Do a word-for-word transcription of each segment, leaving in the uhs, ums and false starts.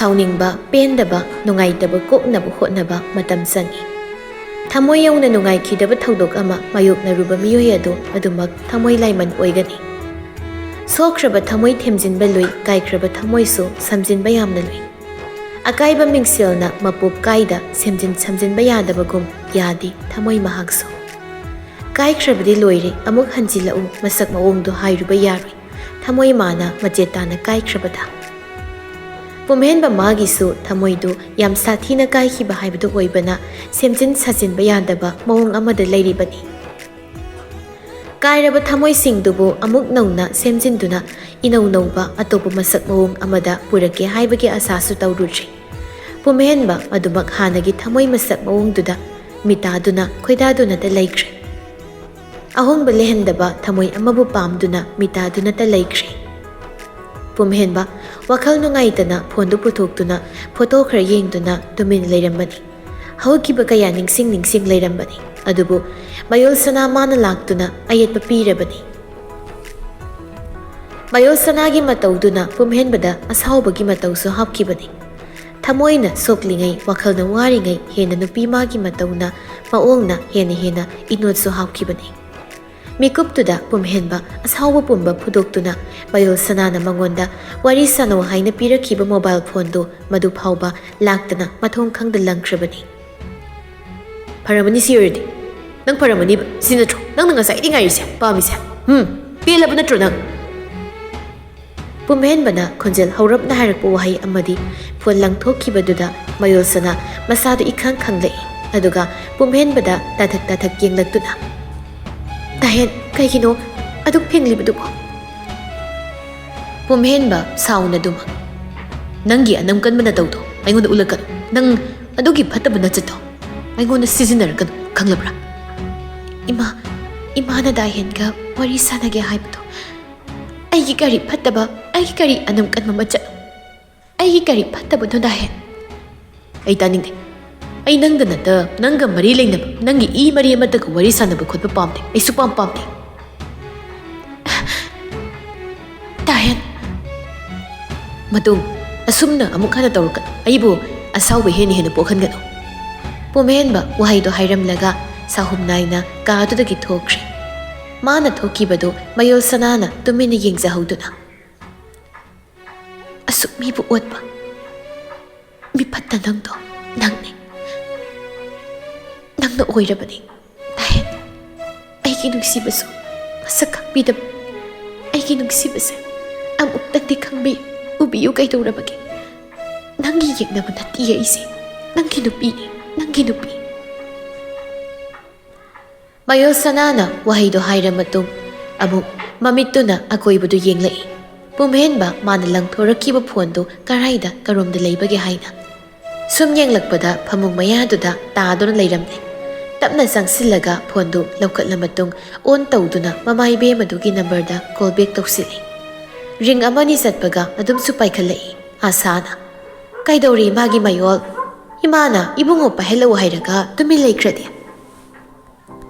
ꯁꯥꯎꯅꯤꯡꯕ, ꯄꯦꯟꯗꯕ, ꯅꯨꯡꯉꯥꯏꯇꯕ ꯀꯣꯛꯅꯕ ꯍꯣꯠꯅꯕ ꯃꯇꯝ ꯆꯪꯏ꯫ ꯊꯃꯣꯏ ꯌꯧꯅ ꯅꯨꯡꯉꯥꯏꯈꯤꯗꯕ ꯊꯧꯗꯣꯛ ꯑꯃ ꯃꯥꯌꯣꯛꯅꯔꯨꯕ ꯃꯤꯑꯣꯏ ꯑꯗꯨ ꯑꯗꯨꯃꯛ ꯊꯃꯣꯏ ꯂꯥꯏꯃꯟ ꯑꯣꯏꯒꯅꯤ꯫ ꯁꯣꯛꯈ꯭ꯔꯕ ꯊꯃꯣꯏ ꯊꯦꯝꯖꯤꯟꯕ ꯂꯨꯏ, ꯀꯥꯏꯈ꯭ꯔꯕ ꯊꯃꯣꯏꯁꯨ ꯁꯝꯖꯤꯟꯕ ꯌꯥꯝꯅ ꯂꯨꯏ꯫ ꯑꯀꯥꯏꯕ ꯃꯤꯡꯁꯦꯜꯅ ꯃꯄꯣꯞ ꯀꯥꯏꯗ ꯁꯦꯝꯖꯤꯟ ꯁꯝꯖꯤꯟꯕ ꯌꯥꯗꯕꯒꯨꯝ ꯌꯥꯗꯦ ꯊꯃꯣꯏ ꯃꯍꯥꯛꯁꯨ꯫ ꯀꯥꯏꯈ꯭ꯔꯕꯗꯤ ꯂꯣꯏꯔꯦ, ꯑꯃꯨꯛ ꯍꯟꯖꯤꯜꯂꯛꯎ ꯃꯁꯛ ꯃꯑꯣꯡꯗꯣ ꯍꯥꯏꯔꯨꯕ ꯌꯥꯔꯣꯏ, ꯊꯃꯣꯏ ꯃꯥꯅ ꯃꯆꯦꯠ ꯇꯥꯅ ꯀꯥꯏꯈ꯭ꯔꯕꯗ꯫ ꯄꯨꯝꯍꯦꯟꯕ ꯃꯥꯒꯤꯁꯨ ꯊꯃꯣꯏꯗꯨ ꯌꯥꯝ ꯁꯥꯊꯤꯅ ꯀꯥꯏꯈꯤꯕ ꯍꯥꯏꯕꯗꯨ ꯑꯣꯏꯕꯅ ꯁꯦꯝꯖꯤꯟ ꯁꯥꯖꯤꯟꯕ ꯌꯥꯗꯕ ꯃꯑꯣꯡ ꯑꯃꯗ ꯂꯩꯔꯤꯕꯅꯤ꯫ ꯀꯥꯏꯔꯕ ꯊꯃꯣꯏꯁꯤꯡꯗꯨꯕꯨ ꯑꯃꯨꯛ ꯅꯧꯅ ꯁꯦꯝꯖꯤꯟꯗꯨꯅ ꯏꯅꯧ ꯅꯧꯕ ꯑꯇꯣꯞꯄ ꯃꯁꯛ ꯃꯑꯣꯡ ꯑꯃꯗ ꯄꯨꯔꯛꯀꯦ ꯍꯥꯏꯕꯒꯤ ꯑꯁꯥꯁꯨ ꯇꯧꯔꯨꯗ꯭ꯔꯤ꯫ ꯄꯨꯝꯍꯦꯟꯕ ꯑꯗꯨꯃꯛ ꯍꯥꯟꯅꯒꯤ ꯊꯃꯣꯏ ꯃꯁꯛ ꯃꯑꯣꯡꯗꯨꯗ ꯃꯤꯇꯥꯗꯨꯅ ꯈꯣꯏꯗꯥꯗꯨꯅꯇ ꯂꯩꯈ꯭ꯔꯦ꯫ ꯑꯍꯣꯡꯕ ꯂꯩꯍꯟꯗꯕ ꯊꯃꯣꯏ ꯑꯃꯕꯨ ꯄꯥꯝꯗꯨꯅ ꯃꯤꯇꯥꯗꯨꯅꯇ ꯂꯩꯈ꯭ꯔꯦ꯫ ꯄꯨꯝꯍꯦꯟꯕ ꯋꯥꯈꯜ ꯅꯨꯡꯉꯥꯏꯇꯅ ꯐꯣꯟꯗꯨ ꯄꯨꯊꯣꯛꯇꯨꯅ ꯐꯣꯇꯣ ꯈꯔ ꯌꯦꯡꯗꯨꯅ ꯇꯨꯃꯤꯟ ꯂꯩꯔꯝꯕꯅꯤ꯫ ꯍꯧꯈꯤꯕ ꯀꯌꯥ ꯅꯤꯡꯁꯤꯡ ꯅꯤꯡꯁꯤꯡ ꯂꯩꯔꯝꯕꯅꯤ꯫ ꯑꯗꯨꯕꯨ ꯃꯌꯣꯜ ꯁꯅꯥ ꯃꯥꯅ ꯂꯥꯛꯇꯨꯅ ꯑꯌꯦꯠꯄ ꯄꯤꯔꯕꯅꯤ꯫ ꯃꯌꯣꯜ ꯁꯅꯥꯒꯤ ꯃꯇꯧꯗꯨꯅ ꯄꯨꯝꯍꯦꯟꯕꯗ ꯑꯁꯥꯎꯕꯒꯤ ꯃꯇꯧꯁꯨ ꯍꯥꯞꯈꯤꯕꯅꯤ꯫ ꯊꯃꯣꯏꯅ ꯁꯣꯛꯂꯤꯉꯩ, ꯋꯥꯈꯜꯅ ꯋꯥꯔꯤꯉꯩ ꯍꯦꯟꯅ ꯅꯨꯄꯤ ꯃꯥꯒꯤ ꯃꯇꯧꯅ, ꯃꯑꯣꯡꯅ ꯍꯦꯟꯅ ꯍꯦꯟꯅ ꯏꯅꯣꯠꯁꯨ ꯍꯥꯞꯈꯤꯕꯅꯤ꯫ ꯃꯤꯀꯨꯞꯇꯨꯗ ꯄꯨꯝꯍꯦꯟꯕ ꯑꯁꯥꯎꯕ ꯄꯨꯝꯕ ꯐꯨꯗꯣꯛꯇꯨꯅ ꯃꯌꯣꯜ ꯁꯅꯥꯅ ꯃꯉꯣꯟꯗ ꯋꯥꯔꯤ ꯁꯥꯅꯧ ꯍꯥꯏꯅ ꯄꯤꯔꯛꯈꯤꯕ ꯃꯣꯕꯥꯏꯜ ꯐꯣꯟꯗꯨ ꯃꯗꯨ ꯐꯥꯎꯕ ꯂꯥꯛꯇꯅ ꯃꯊꯣꯡ ꯈꯪꯗ ꯂꯪꯈ꯭ꯔꯕꯅꯤ꯫ "ꯐꯔꯕꯅꯤ ꯁꯤ ꯑꯣꯏꯔꯗꯤ꯫ ꯅꯪ ꯐꯔꯕꯅꯤꯕ꯫ ꯁꯤ ꯅꯠꯇ꯭ꯔꯣ ꯅꯪꯅ ꯉꯁꯥꯏꯗꯤ ꯉꯥꯏꯔꯤꯁꯦ, ꯄꯥꯝꯃꯤꯁꯦ? ꯍꯨꯝ? ꯄꯦꯜꯂꯕ ꯅꯠꯇ꯭ꯔꯣ ꯅꯪ?" ꯄꯨꯝꯍꯦꯟꯕꯅ ꯈꯣꯟꯖꯦꯜ ꯍꯧꯔꯞꯅ ꯍꯥꯏꯔꯛꯄ ꯋꯥꯍꯩ ꯑꯃꯗꯤ ꯐꯣꯟ ꯂꯪꯊꯣꯛꯈꯤꯕꯗꯨꯗ ꯃꯌꯣꯜ ꯁꯅꯥ ꯃꯁꯥꯗꯨ ꯏꯈꯪ ꯈꯪꯂꯛꯏ꯫ ꯑꯗꯨꯒ ꯄꯨꯝꯍꯦꯟꯕꯗ ꯇꯥꯊꯛ ꯇꯥꯊꯛ ꯌꯦꯡꯂꯛꯇꯨꯅ, "ꯗꯥꯍꯦꯟ, ꯀꯩꯒꯤꯅꯣ ꯑꯗꯨꯛ ꯐꯤꯡꯂꯤꯕꯗꯨꯕꯣ?" ꯄꯨꯝꯍꯦꯟꯕ ꯁꯥꯎꯅꯗꯨꯃꯛ, "ꯅꯪꯒꯤ ꯑꯅꯝ ꯀꯟꯕ ꯅꯇꯧꯗꯣ ꯑꯩꯉꯣꯟꯗ ꯎꯠꯂꯛꯀꯅꯨ꯫ ꯅꯪ ꯑꯗꯨꯒꯤ ꯐꯠꯇꯕ ꯅꯆꯠꯇꯣ ꯑꯩꯉꯣꯟꯗ ꯁꯤꯖꯤꯟꯅꯔꯛꯀꯅꯨ, ꯈꯪꯂꯕ꯭ꯔꯥ?" "ꯏꯃꯥ, ꯏꯃꯥꯅ ꯗꯥꯍꯦꯟꯒ ꯋꯥꯔꯤ ꯁꯥꯟꯅꯒꯦ ꯍꯥꯏꯕꯗꯣ꯫ ꯑꯩꯒꯤ ꯀꯔꯤ ꯐꯠꯇꯕ, ꯑꯩꯒꯤ ꯀꯔꯤ ꯑꯅꯝ ꯀꯟꯕ ꯃꯆꯠꯅꯣ? ꯑꯩꯒꯤ ꯀꯔꯤ ꯐꯠꯇꯕꯅꯣ ꯗꯥꯍꯦꯟ?" "ꯑꯩ ꯇꯥꯅꯤꯡꯗꯦ꯫ ꯑꯩ ꯅꯪꯒ ꯅꯠꯇ, ꯅꯪꯒ ꯃꯔꯤ ꯂꯩꯅꯕ, ꯅꯪꯒꯤ ꯏ ꯃꯔꯤ ꯑꯃꯠꯇꯒ ꯋꯥꯔꯤ ꯁꯥꯟꯅꯕ ꯈꯣꯠꯄ ꯄꯥꯝꯗꯦ꯫ ꯑꯩ ꯁꯨꯄꯥꯝ ꯄꯥꯝꯗꯦ꯫" ꯗꯥꯍꯦꯟ꯫ ꯃꯇꯨꯡ ꯑꯁꯨꯝꯅ ꯑꯃꯨꯛ ꯍꯟꯅ ꯇꯧꯔꯛꯀꯅꯨ꯫ ꯑꯩꯕꯨ ꯑꯁꯥꯎꯕ ꯍꯦꯟꯅ ꯍꯦꯟꯅ ꯄꯣꯛꯍꯟꯒꯅꯨ꯫" ꯄꯨꯝꯍꯦꯟꯕ ꯋꯥꯍꯩꯗꯣ ꯍꯥꯏꯔꯝꯂꯒ ꯁꯥꯍꯨꯝ ꯅꯥꯏꯅ ꯀꯥꯗꯨꯗꯒꯤ ꯊꯣꯛꯈ꯭ꯔꯦ꯫ ꯃꯥꯅ ꯊꯣꯛꯈꯤꯕꯗꯨ ꯃꯌꯣꯜ ꯁꯅꯥꯅ ꯇꯨꯃꯤꯟꯅ ꯌꯦꯡꯖꯍꯧꯗꯨꯅ, "ꯑꯁꯨꯛ ꯃꯤꯕꯨ ꯑꯣꯠꯄ ꯃꯤꯐꯠꯇ ꯅꯪꯗꯣ ꯅꯪꯅꯤ꯫ ꯅꯪꯅ ꯑꯣꯏꯔꯕꯅꯤ ꯇꯥꯍꯦꯟ꯫ ꯑꯩꯒꯤ ꯅꯨꯡꯁꯤꯕꯁꯨ ꯃꯁꯛ ꯈꯪꯕꯤꯗꯕ꯫ ꯑꯩꯒꯤ ꯅꯨꯡꯁꯤꯕꯁꯦ ꯑꯃꯨꯛꯇꯪꯗꯤ ꯈꯪꯕꯤꯌꯨ, ꯎꯕꯤꯌꯨ ꯀꯩꯗꯧꯔꯕꯒꯦ? ꯅꯪꯒꯤ ꯌꯦꯛꯅꯕ ꯅꯠꯇꯤꯌꯦ ꯑꯩꯁꯦ꯫ ꯅꯪꯒꯤ ꯅꯨꯄꯤꯅꯤ, ꯅꯪꯒꯤ ꯅꯨꯄꯤ꯫" ꯃꯌꯣꯜ ꯁꯅꯥꯅ ꯋꯥꯍꯩꯗꯣ ꯍꯥꯏꯔ ꯃꯇꯨꯡ ꯑꯃꯨꯛ ꯃꯃꯤꯠꯇꯨꯅ ꯑꯀꯣꯏꯕꯗꯨ ꯌꯦꯡꯂꯛꯏ꯫ ꯄꯨꯝꯍꯦꯟꯕ ꯃꯥꯅ ꯂꯪꯊꯣꯔꯛꯈꯤꯕ ꯐꯣꯟꯗꯨ ꯀꯔꯥꯏꯗ ꯀꯔꯣꯝꯗ ꯂꯩꯕꯒꯦ ꯍꯥꯏꯅ꯫ ꯁꯨꯝ ꯌꯦꯡꯂꯛꯄꯗ ꯐꯃꯨꯡ ꯃꯌꯥꯗꯨꯗ ꯇꯥꯗꯨꯅ ꯂꯩꯔꯝꯂꯦ꯫ ꯇꯞꯅ ꯆꯪꯁꯤꯜꯂꯒ ꯐꯣꯟꯗꯨ ꯂꯧꯈꯠꯂ ꯃꯇꯨꯡ ꯑꯣꯟ ꯇꯧꯗꯨꯅ ꯃꯃꯥ ꯏꯕꯦꯝꯃꯗꯨꯒꯤ ꯅꯝꯕꯔꯗ ꯀꯣꯜ ꯕꯦꯛ ꯇꯧꯁꯤꯜꯂꯤ꯫ ꯔꯤꯡ ꯑꯃꯅꯤ ꯆꯠꯄꯒ ꯑꯗꯨꯝꯁꯨ ꯄꯥꯏꯈꯠꯂꯛꯏ ꯑꯥꯁꯥꯅ꯫ "ꯀꯩꯗꯧꯔꯤ ꯏꯃꯥꯒꯤ ꯃꯌꯣꯜ? ꯏꯃꯥꯅ ꯏꯕꯨꯡꯉꯣ ꯄꯥꯏꯍꯜꯂꯛꯎ ꯍꯥꯏꯔꯒ ꯇꯨꯃꯤꯟ ꯂꯩꯈ꯭ꯔꯗꯤ?"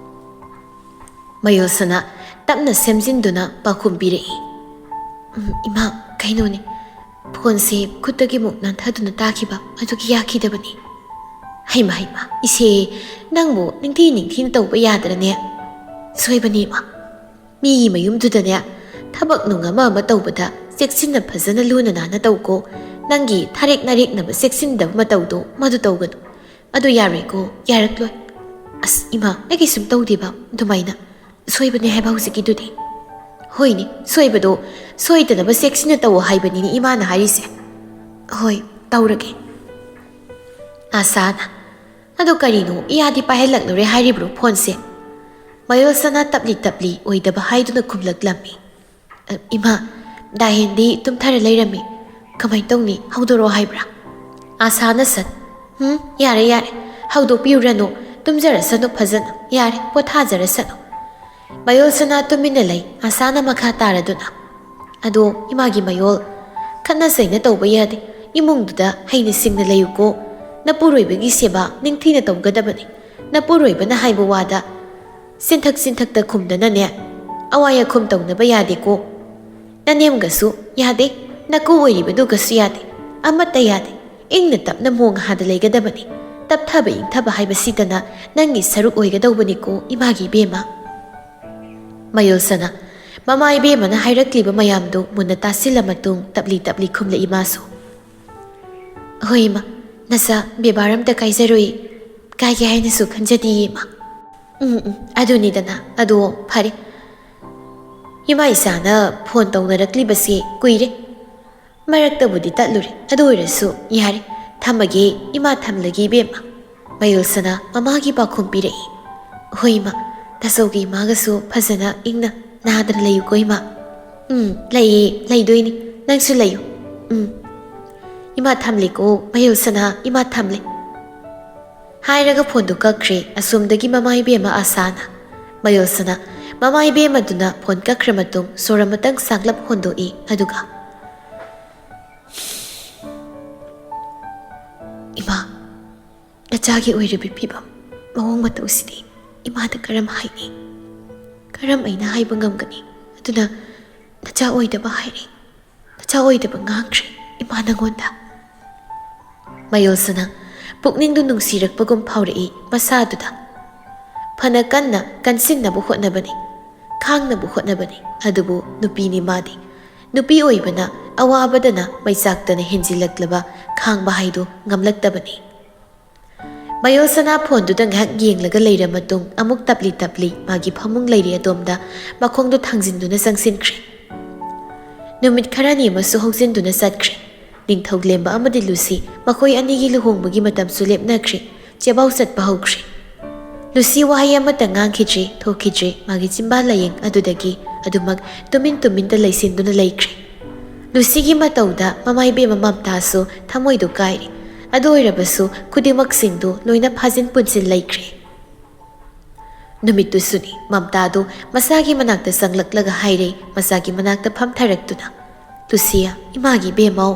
ꯃꯌꯣꯜꯁꯅꯥ ꯇꯞꯅ ꯁꯦꯝꯖꯤꯟꯗꯨꯅ ꯄꯥꯎꯈꯨꯝ ꯄꯤꯔꯛꯏ꯫ "ꯎꯝ, ꯏꯃꯥ, ꯀꯩꯅꯣꯅꯦ, ꯐꯣꯟꯁꯦ ꯈꯨꯠꯇꯒꯤ ꯑꯃꯨꯛ ꯅꯥꯟꯊꯗꯨꯅ ꯇꯥꯈꯤꯕ, ꯑꯗꯨꯒꯤ ꯌꯥꯈꯤꯗꯕꯅꯤ꯫" "ꯍꯩꯃ, ꯍꯩꯃ, ꯏꯆꯦ, ꯅꯪꯕꯨ ꯅꯤꯡꯊꯤ ꯅꯤꯡꯊꯤꯅ ꯇꯧꯕ ꯌꯥꯗ꯭ꯔꯅꯦ?" "ꯁꯣꯏꯕꯅꯤ, ꯏꯃꯥ꯫ ꯃꯤꯒꯤ ꯃꯌꯨꯝꯗꯨꯗꯅꯦ, ꯊꯕꯛ ꯅꯨꯡ ꯑꯃ ꯑꯃ ꯇꯧꯕꯗ ꯆꯦꯛꯁꯤꯟꯅ ꯐꯖꯅ ꯂꯨꯅ ꯅꯥꯟꯅ ꯇꯧꯀꯣ꯫ ꯅꯪꯒꯤ ꯊꯥꯔꯦꯛ ꯅꯥꯔꯦꯛꯅꯕ ꯆꯦꯛꯁꯤꯟꯗꯕ ꯃꯇꯧꯗꯣ ꯃꯗꯨ ꯇꯧꯒꯅꯨ꯫ ꯑꯗꯨ ꯌꯥꯔꯣꯏꯀꯣ, ꯌꯥꯔꯛꯂꯣꯏ꯫" "ꯑꯁ, ꯏꯃꯥ, ꯑꯩ ꯀꯩꯁꯨꯝ ꯇꯧꯗꯦꯕ ꯑꯗꯨꯃꯥꯏꯅ꯫ ꯁꯣꯏꯕꯅꯦ ꯍꯥꯏꯕ ꯍꯧꯖꯤꯛꯀꯤꯗꯨꯗꯤ꯫" "ꯍꯣꯏꯅꯦ, ꯁꯣꯏꯕꯗꯣ ꯁꯣꯏꯗꯅꯕ ꯆꯦꯛꯁꯤꯟꯅ ꯇꯧꯑꯣ ꯍꯥꯏꯕꯅꯤꯅꯦ ꯏꯃꯥꯅ ꯍꯥꯏꯔꯤꯁꯦ꯫" "ꯍꯣꯏ, ꯇꯧꯔꯒꯦ꯫" ꯑꯥꯁꯥꯅ, "ꯑꯗꯣ ꯀꯔꯤꯅꯣ, ꯏꯌꯥꯗꯤ ꯄꯥꯏꯍꯜꯂꯛꯂꯨꯔꯦ ꯍꯥꯏꯔꯤꯕ꯭ꯔꯣ ꯐꯣꯟꯁꯦ?" ꯃꯌꯣꯜꯁꯅꯥ ꯇꯞꯂꯤ ꯇꯞꯂꯤ ꯑꯣꯏꯗꯕ ꯍꯥꯏꯗꯨꯅ ꯈꯨꯝꯂꯛꯂꯝꯃꯤ꯫ "ꯑ, ꯏꯃꯥ, ꯗꯥꯍꯦꯟꯗꯤ ꯇꯨꯝꯊꯔ ꯂꯩꯔꯝꯃꯤ꯫ ꯀꯃꯥꯏ ꯇꯧꯅꯤ? ꯍꯧꯗꯣꯔꯛꯑꯣ ꯍꯥꯏꯕ꯭ꯔꯥ?" ꯑꯥꯁꯥꯅ ꯁꯠ, "ꯎꯝ, ꯌꯥꯔꯦ, ꯌꯥꯔꯦ꯫ ꯍꯧꯗꯣꯛꯄꯤꯔꯨꯔꯅꯨ꯫ ꯇꯨꯝꯖꯔꯁꯅꯨ ꯐꯖꯅ꯫ ꯌꯥꯔꯦ, ꯄꯣꯊꯥꯖꯔꯁꯅꯨ꯫" ꯃꯌꯣꯜꯁꯅꯥ ꯇꯨꯃꯤꯟꯅ ꯂꯩ꯫ ꯑꯥꯁꯥꯅ ꯃꯈꯥ ꯇꯥꯔꯗꯨꯅ, "ꯑꯗꯣ ꯏꯃꯥꯒꯤ ꯃꯌꯣꯜ, ꯈꯠꯅ ꯆꯩꯅ ꯇꯧꯕ ꯌꯥꯗꯦ꯫ ꯏꯃꯨꯡꯗꯨꯗ ꯍꯩꯅ ꯁꯤꯡꯅ ꯂꯩꯌꯨꯀꯣ꯫ ꯅꯄꯨꯔꯣꯏꯕꯒꯤ ꯁꯦꯕꯥ ꯅꯤꯡꯊꯤꯅ ꯇꯧꯒꯗꯕꯅꯤ꯫ ꯅꯄꯨꯔꯣꯏꯕꯅ ꯍꯥꯏꯕ ꯋꯥꯗ ꯆꯤꯟꯊꯛ ꯆꯤꯟꯊꯛꯇ ꯈꯨꯝꯗꯅꯅꯦ, ꯑꯋꯥꯏ ꯑꯈꯨꯝ ꯇꯧꯅꯕ ꯌꯥꯗꯦꯀꯣ꯫ ꯅꯅꯦꯝꯒꯁꯨ ꯌꯥꯗꯦ, ꯅꯀꯨ ꯑꯣꯏꯔꯤꯕꯗꯨꯒꯁꯨ ꯌꯥꯗꯦ꯫ "ꯑꯃꯠꯇ ꯌꯥꯗꯦ꯫ ꯏꯪꯅ ꯇꯞꯅ ꯃꯣꯡꯍꯥꯗ ꯂꯩꯒꯗꯕꯅꯤ꯫ ꯇꯞꯊꯕ ꯏꯪꯊꯕ ꯍꯥꯏꯕꯁꯤꯗꯅ ꯅꯪꯒꯤ ꯁꯔꯨꯛ ꯑꯣꯏꯒꯗꯧꯕꯅꯤꯀꯣ, ꯏꯃꯥꯒꯤ ꯏꯕꯦꯝꯃ꯫" ꯃꯌꯣꯜꯁꯅꯥ ꯃꯃꯥ ꯏꯕꯦꯝꯃꯅ ꯍꯥꯏꯔꯛꯂꯤꯕ ꯃꯌꯥꯝꯗꯨ ꯃꯨꯟꯅ ꯇꯥꯁꯤꯜꯂ ꯃꯇꯨꯡ ꯇꯞꯂꯤ ꯇꯞꯂꯤ ꯈꯨꯝꯂꯛꯏ ꯃꯥꯁꯨ꯫ "ꯍꯣꯏ ꯏꯃꯥ, ꯅꯆꯥ ꯕꯦꯕꯥꯔ ꯑꯝꯇ ꯀꯥꯏꯖꯔꯣꯏ, ꯀꯥꯏꯒꯦ ꯍꯥꯏꯅꯁꯨ ꯈꯟꯖꯗꯤꯌꯦ ꯏꯃꯥ꯫" "ꯎꯝ, ꯎꯝ, ꯑꯗꯨꯅꯤꯗꯅ꯫ ꯑꯗꯣ ꯐꯔꯦ, ꯏꯃꯥ ꯏꯆꯥꯅ ꯐꯣꯟ ꯇꯧꯅꯔꯛꯂꯤꯕꯁꯦ ꯀꯨꯏꯔꯦ꯫ ꯃꯔꯛꯇꯕꯨꯗꯤ ꯇꯠꯂꯨꯔꯦ, ꯑꯗꯨ ꯑꯣꯏꯔꯁꯨ ꯌꯥꯔꯦ, ꯊꯝꯃꯒꯦ ꯏꯃꯥ, ꯊꯝꯂꯒꯦ ꯏꯕꯦꯝꯃ꯫" ꯃꯌꯣꯜꯁꯅꯥ ꯃꯃꯥꯒꯤ ꯄꯥꯎꯈꯨꯝ ꯄꯤꯔꯛꯏ꯫ "ꯍꯣꯏ ꯏꯃꯥ, ꯇꯥꯆꯧꯒꯤ ꯏꯃꯥꯒꯁꯨ ꯐꯖꯅ ꯏꯪꯅ ꯅꯥꯗꯅ ꯂꯩꯌꯨꯀꯣ ꯏꯃꯥ꯫" "ꯎꯝ, ꯂꯩꯌꯦ, ꯂꯩꯗꯣꯏꯅꯤ꯫ ꯅꯪꯁꯨ ꯂꯩꯌꯨ꯫ ꯎꯝ꯫ ꯏꯃꯥ ꯊꯝꯂꯦꯀꯣ, ꯃꯌꯣꯜꯁꯅꯥ, ꯏꯃꯥ ꯊꯝꯂꯦ꯫" ꯍꯥꯏꯔꯒ ꯐꯣꯟꯗꯨ ꯀꯛꯈ꯭ꯔꯦ ꯑꯁꯣꯝꯗꯒꯤ ꯃꯃꯥ ꯏꯕꯦꯝꯃ ꯑꯁꯥꯅ꯫ ꯃꯌꯣꯜꯁꯅꯥ ꯃꯃꯥ ꯏꯕꯦꯝꯃꯗꯨꯅ ꯐꯣꯟ ꯀꯛꯈ꯭ꯔ ꯃꯇꯨꯡ ꯁꯣꯔ ꯑꯃꯇꯪ ꯁꯥꯡꯂꯞ ꯍꯣꯟꯗꯣꯛꯏ, ꯑꯗꯨꯒ, "ꯏꯃꯥ, ꯅꯆꯥꯒꯤ ꯑꯣꯏꯔꯤꯕ ꯐꯤꯕꯝ, ꯃꯑꯣꯡ ꯃꯇꯧꯁꯤꯗꯤ ꯏꯃꯥꯗ ꯀꯔꯝ ꯍꯥꯏꯅꯤ? ꯀꯔꯝ ꯑꯩꯅ ꯍꯥꯏꯕ ꯉꯝꯒꯅꯤ? ꯑꯗꯨꯅ ꯅꯆꯥ ꯑꯣꯏꯗꯕ ꯍꯥꯏꯔꯦ, ꯅꯆꯥ ꯑꯣꯏꯗꯕ ꯉꯥꯡꯈ꯭ꯔꯦ ꯏꯃꯥ ꯅꯉꯣꯟꯗ꯫" ꯃꯌꯣꯜꯁꯅꯥ ꯄꯨꯛꯅꯤꯡꯗꯨ ꯅꯨꯡꯁꯤꯔꯛꯄꯒꯨꯝ ꯐꯥꯎꯔꯛꯏ ꯃꯁꯥꯗꯨꯗ꯫ ꯐꯅ ꯀꯟꯅ ꯀꯟꯁꯤꯟꯅꯕ ꯍꯣꯠꯅꯕꯅꯤ, ꯈꯥꯡꯅꯕ ꯍꯣꯠꯅꯕꯅꯤ, ꯑꯗꯨꯕꯨ ꯅꯨꯄꯤꯅꯤ ꯃꯥꯗꯤ꯫ ꯅꯨꯄꯤ ꯑꯣꯏꯕꯅ ꯑꯋꯥꯕꯗꯅ ꯃꯩꯆꯥꯛꯇꯅ ꯍꯦꯟꯖꯤꯜꯂꯛꯂꯕ ꯈꯥꯡꯕ ꯍꯥꯏꯗꯨ ꯉꯝꯂꯛꯇꯕꯅꯤ꯫ ꯃꯌꯣꯜꯁꯅꯥ ꯐꯣꯟꯗꯨꯗ ꯉꯥꯏꯍꯥꯛ ꯌꯦꯡꯂꯒ ꯂꯩꯔ ꯃꯇꯨꯡ ꯑꯃꯨꯛ ꯇꯞꯂꯤ ꯇꯞꯂꯤ ꯃꯥꯒꯤ ꯐꯃꯨꯡ ꯂꯩꯔꯤ ꯑꯗꯣꯝꯗ ꯃꯈꯣꯡꯗꯨ ꯊꯥꯡꯖꯤꯟꯗꯨꯅ ꯆꯪꯁꯤꯟꯈ꯭ꯔꯦ꯫ ꯅꯨꯃꯤꯠ ꯈꯔꯅꯤ ꯑꯃꯁꯨ ꯍꯧꯖꯤꯟꯗꯨꯅ ꯆꯠꯈ꯭ꯔꯦ꯫ ꯅꯤꯡꯊꯧꯂꯦꯝꯕ ꯑꯃꯗꯤ ꯂꯨꯁꯤ ꯃꯈꯣꯏ ꯑꯅꯤꯒꯤ ꯂꯨꯍꯣꯡꯕꯒꯤ ꯃꯇꯝꯁꯨ ꯂꯦꯞꯅꯈ꯭ꯔꯦ꯫ ꯆꯦꯕꯥꯎ ꯆꯠꯄ ꯍꯧꯈ꯭ꯔꯦ꯫ ꯂꯨꯁꯤ ꯋꯥꯍꯩ ꯑꯃꯠꯇ ꯉꯥꯡꯈꯤꯗ꯭ꯔꯦ, ꯊꯣꯛꯈꯤꯗ꯭ꯔꯦ꯫ ꯃꯥꯒꯤ ꯆꯤꯝꯕꯥꯜ ꯂꯥꯌꯦꯡ ꯑꯗꯨꯗꯒꯤ ꯑꯗꯨꯃꯛ ꯇꯨꯃꯤꯟ ꯇꯨꯃꯤꯟꯗ ꯂꯩꯁꯤꯟꯗꯨꯅ ꯂꯩꯈ꯭ꯔꯦ꯫ ꯂꯨꯁꯤꯒꯤ ꯃꯇꯧꯗ ꯃꯃꯥ ꯏꯕꯦꯝꯃ ꯃꯝꯇꯥꯁꯨ ꯊꯃꯣꯏꯗꯨ ꯀꯥꯏꯔꯦ꯫ ꯑꯗꯨ ꯑꯣꯏꯔꯕꯁꯨ ꯈꯨꯗꯤꯡꯃꯛꯁꯤꯡꯗꯨ ꯂꯣꯏꯅ ꯐꯥꯖꯤꯟ ꯄꯨꯟꯁꯤꯟ ꯂꯩꯈ꯭ꯔꯦ꯫ ꯅꯨꯃꯤꯠꯇꯨꯁꯨꯅꯤ ꯃꯝꯇꯥꯗꯨ ꯃꯁꯥꯒꯤ ꯃꯅꯥꯛꯇ ꯆꯪꯂꯛꯂꯒ ꯍꯥꯏꯔꯦ, ꯃꯁꯥꯒꯤ ꯃꯅꯥꯛꯇ ꯐꯝꯊꯔꯛꯇꯨꯅ, "ꯂꯨꯁꯤꯌꯥ, ꯏꯃꯥꯒꯤ ꯏꯕꯦꯝꯃꯧ꯫"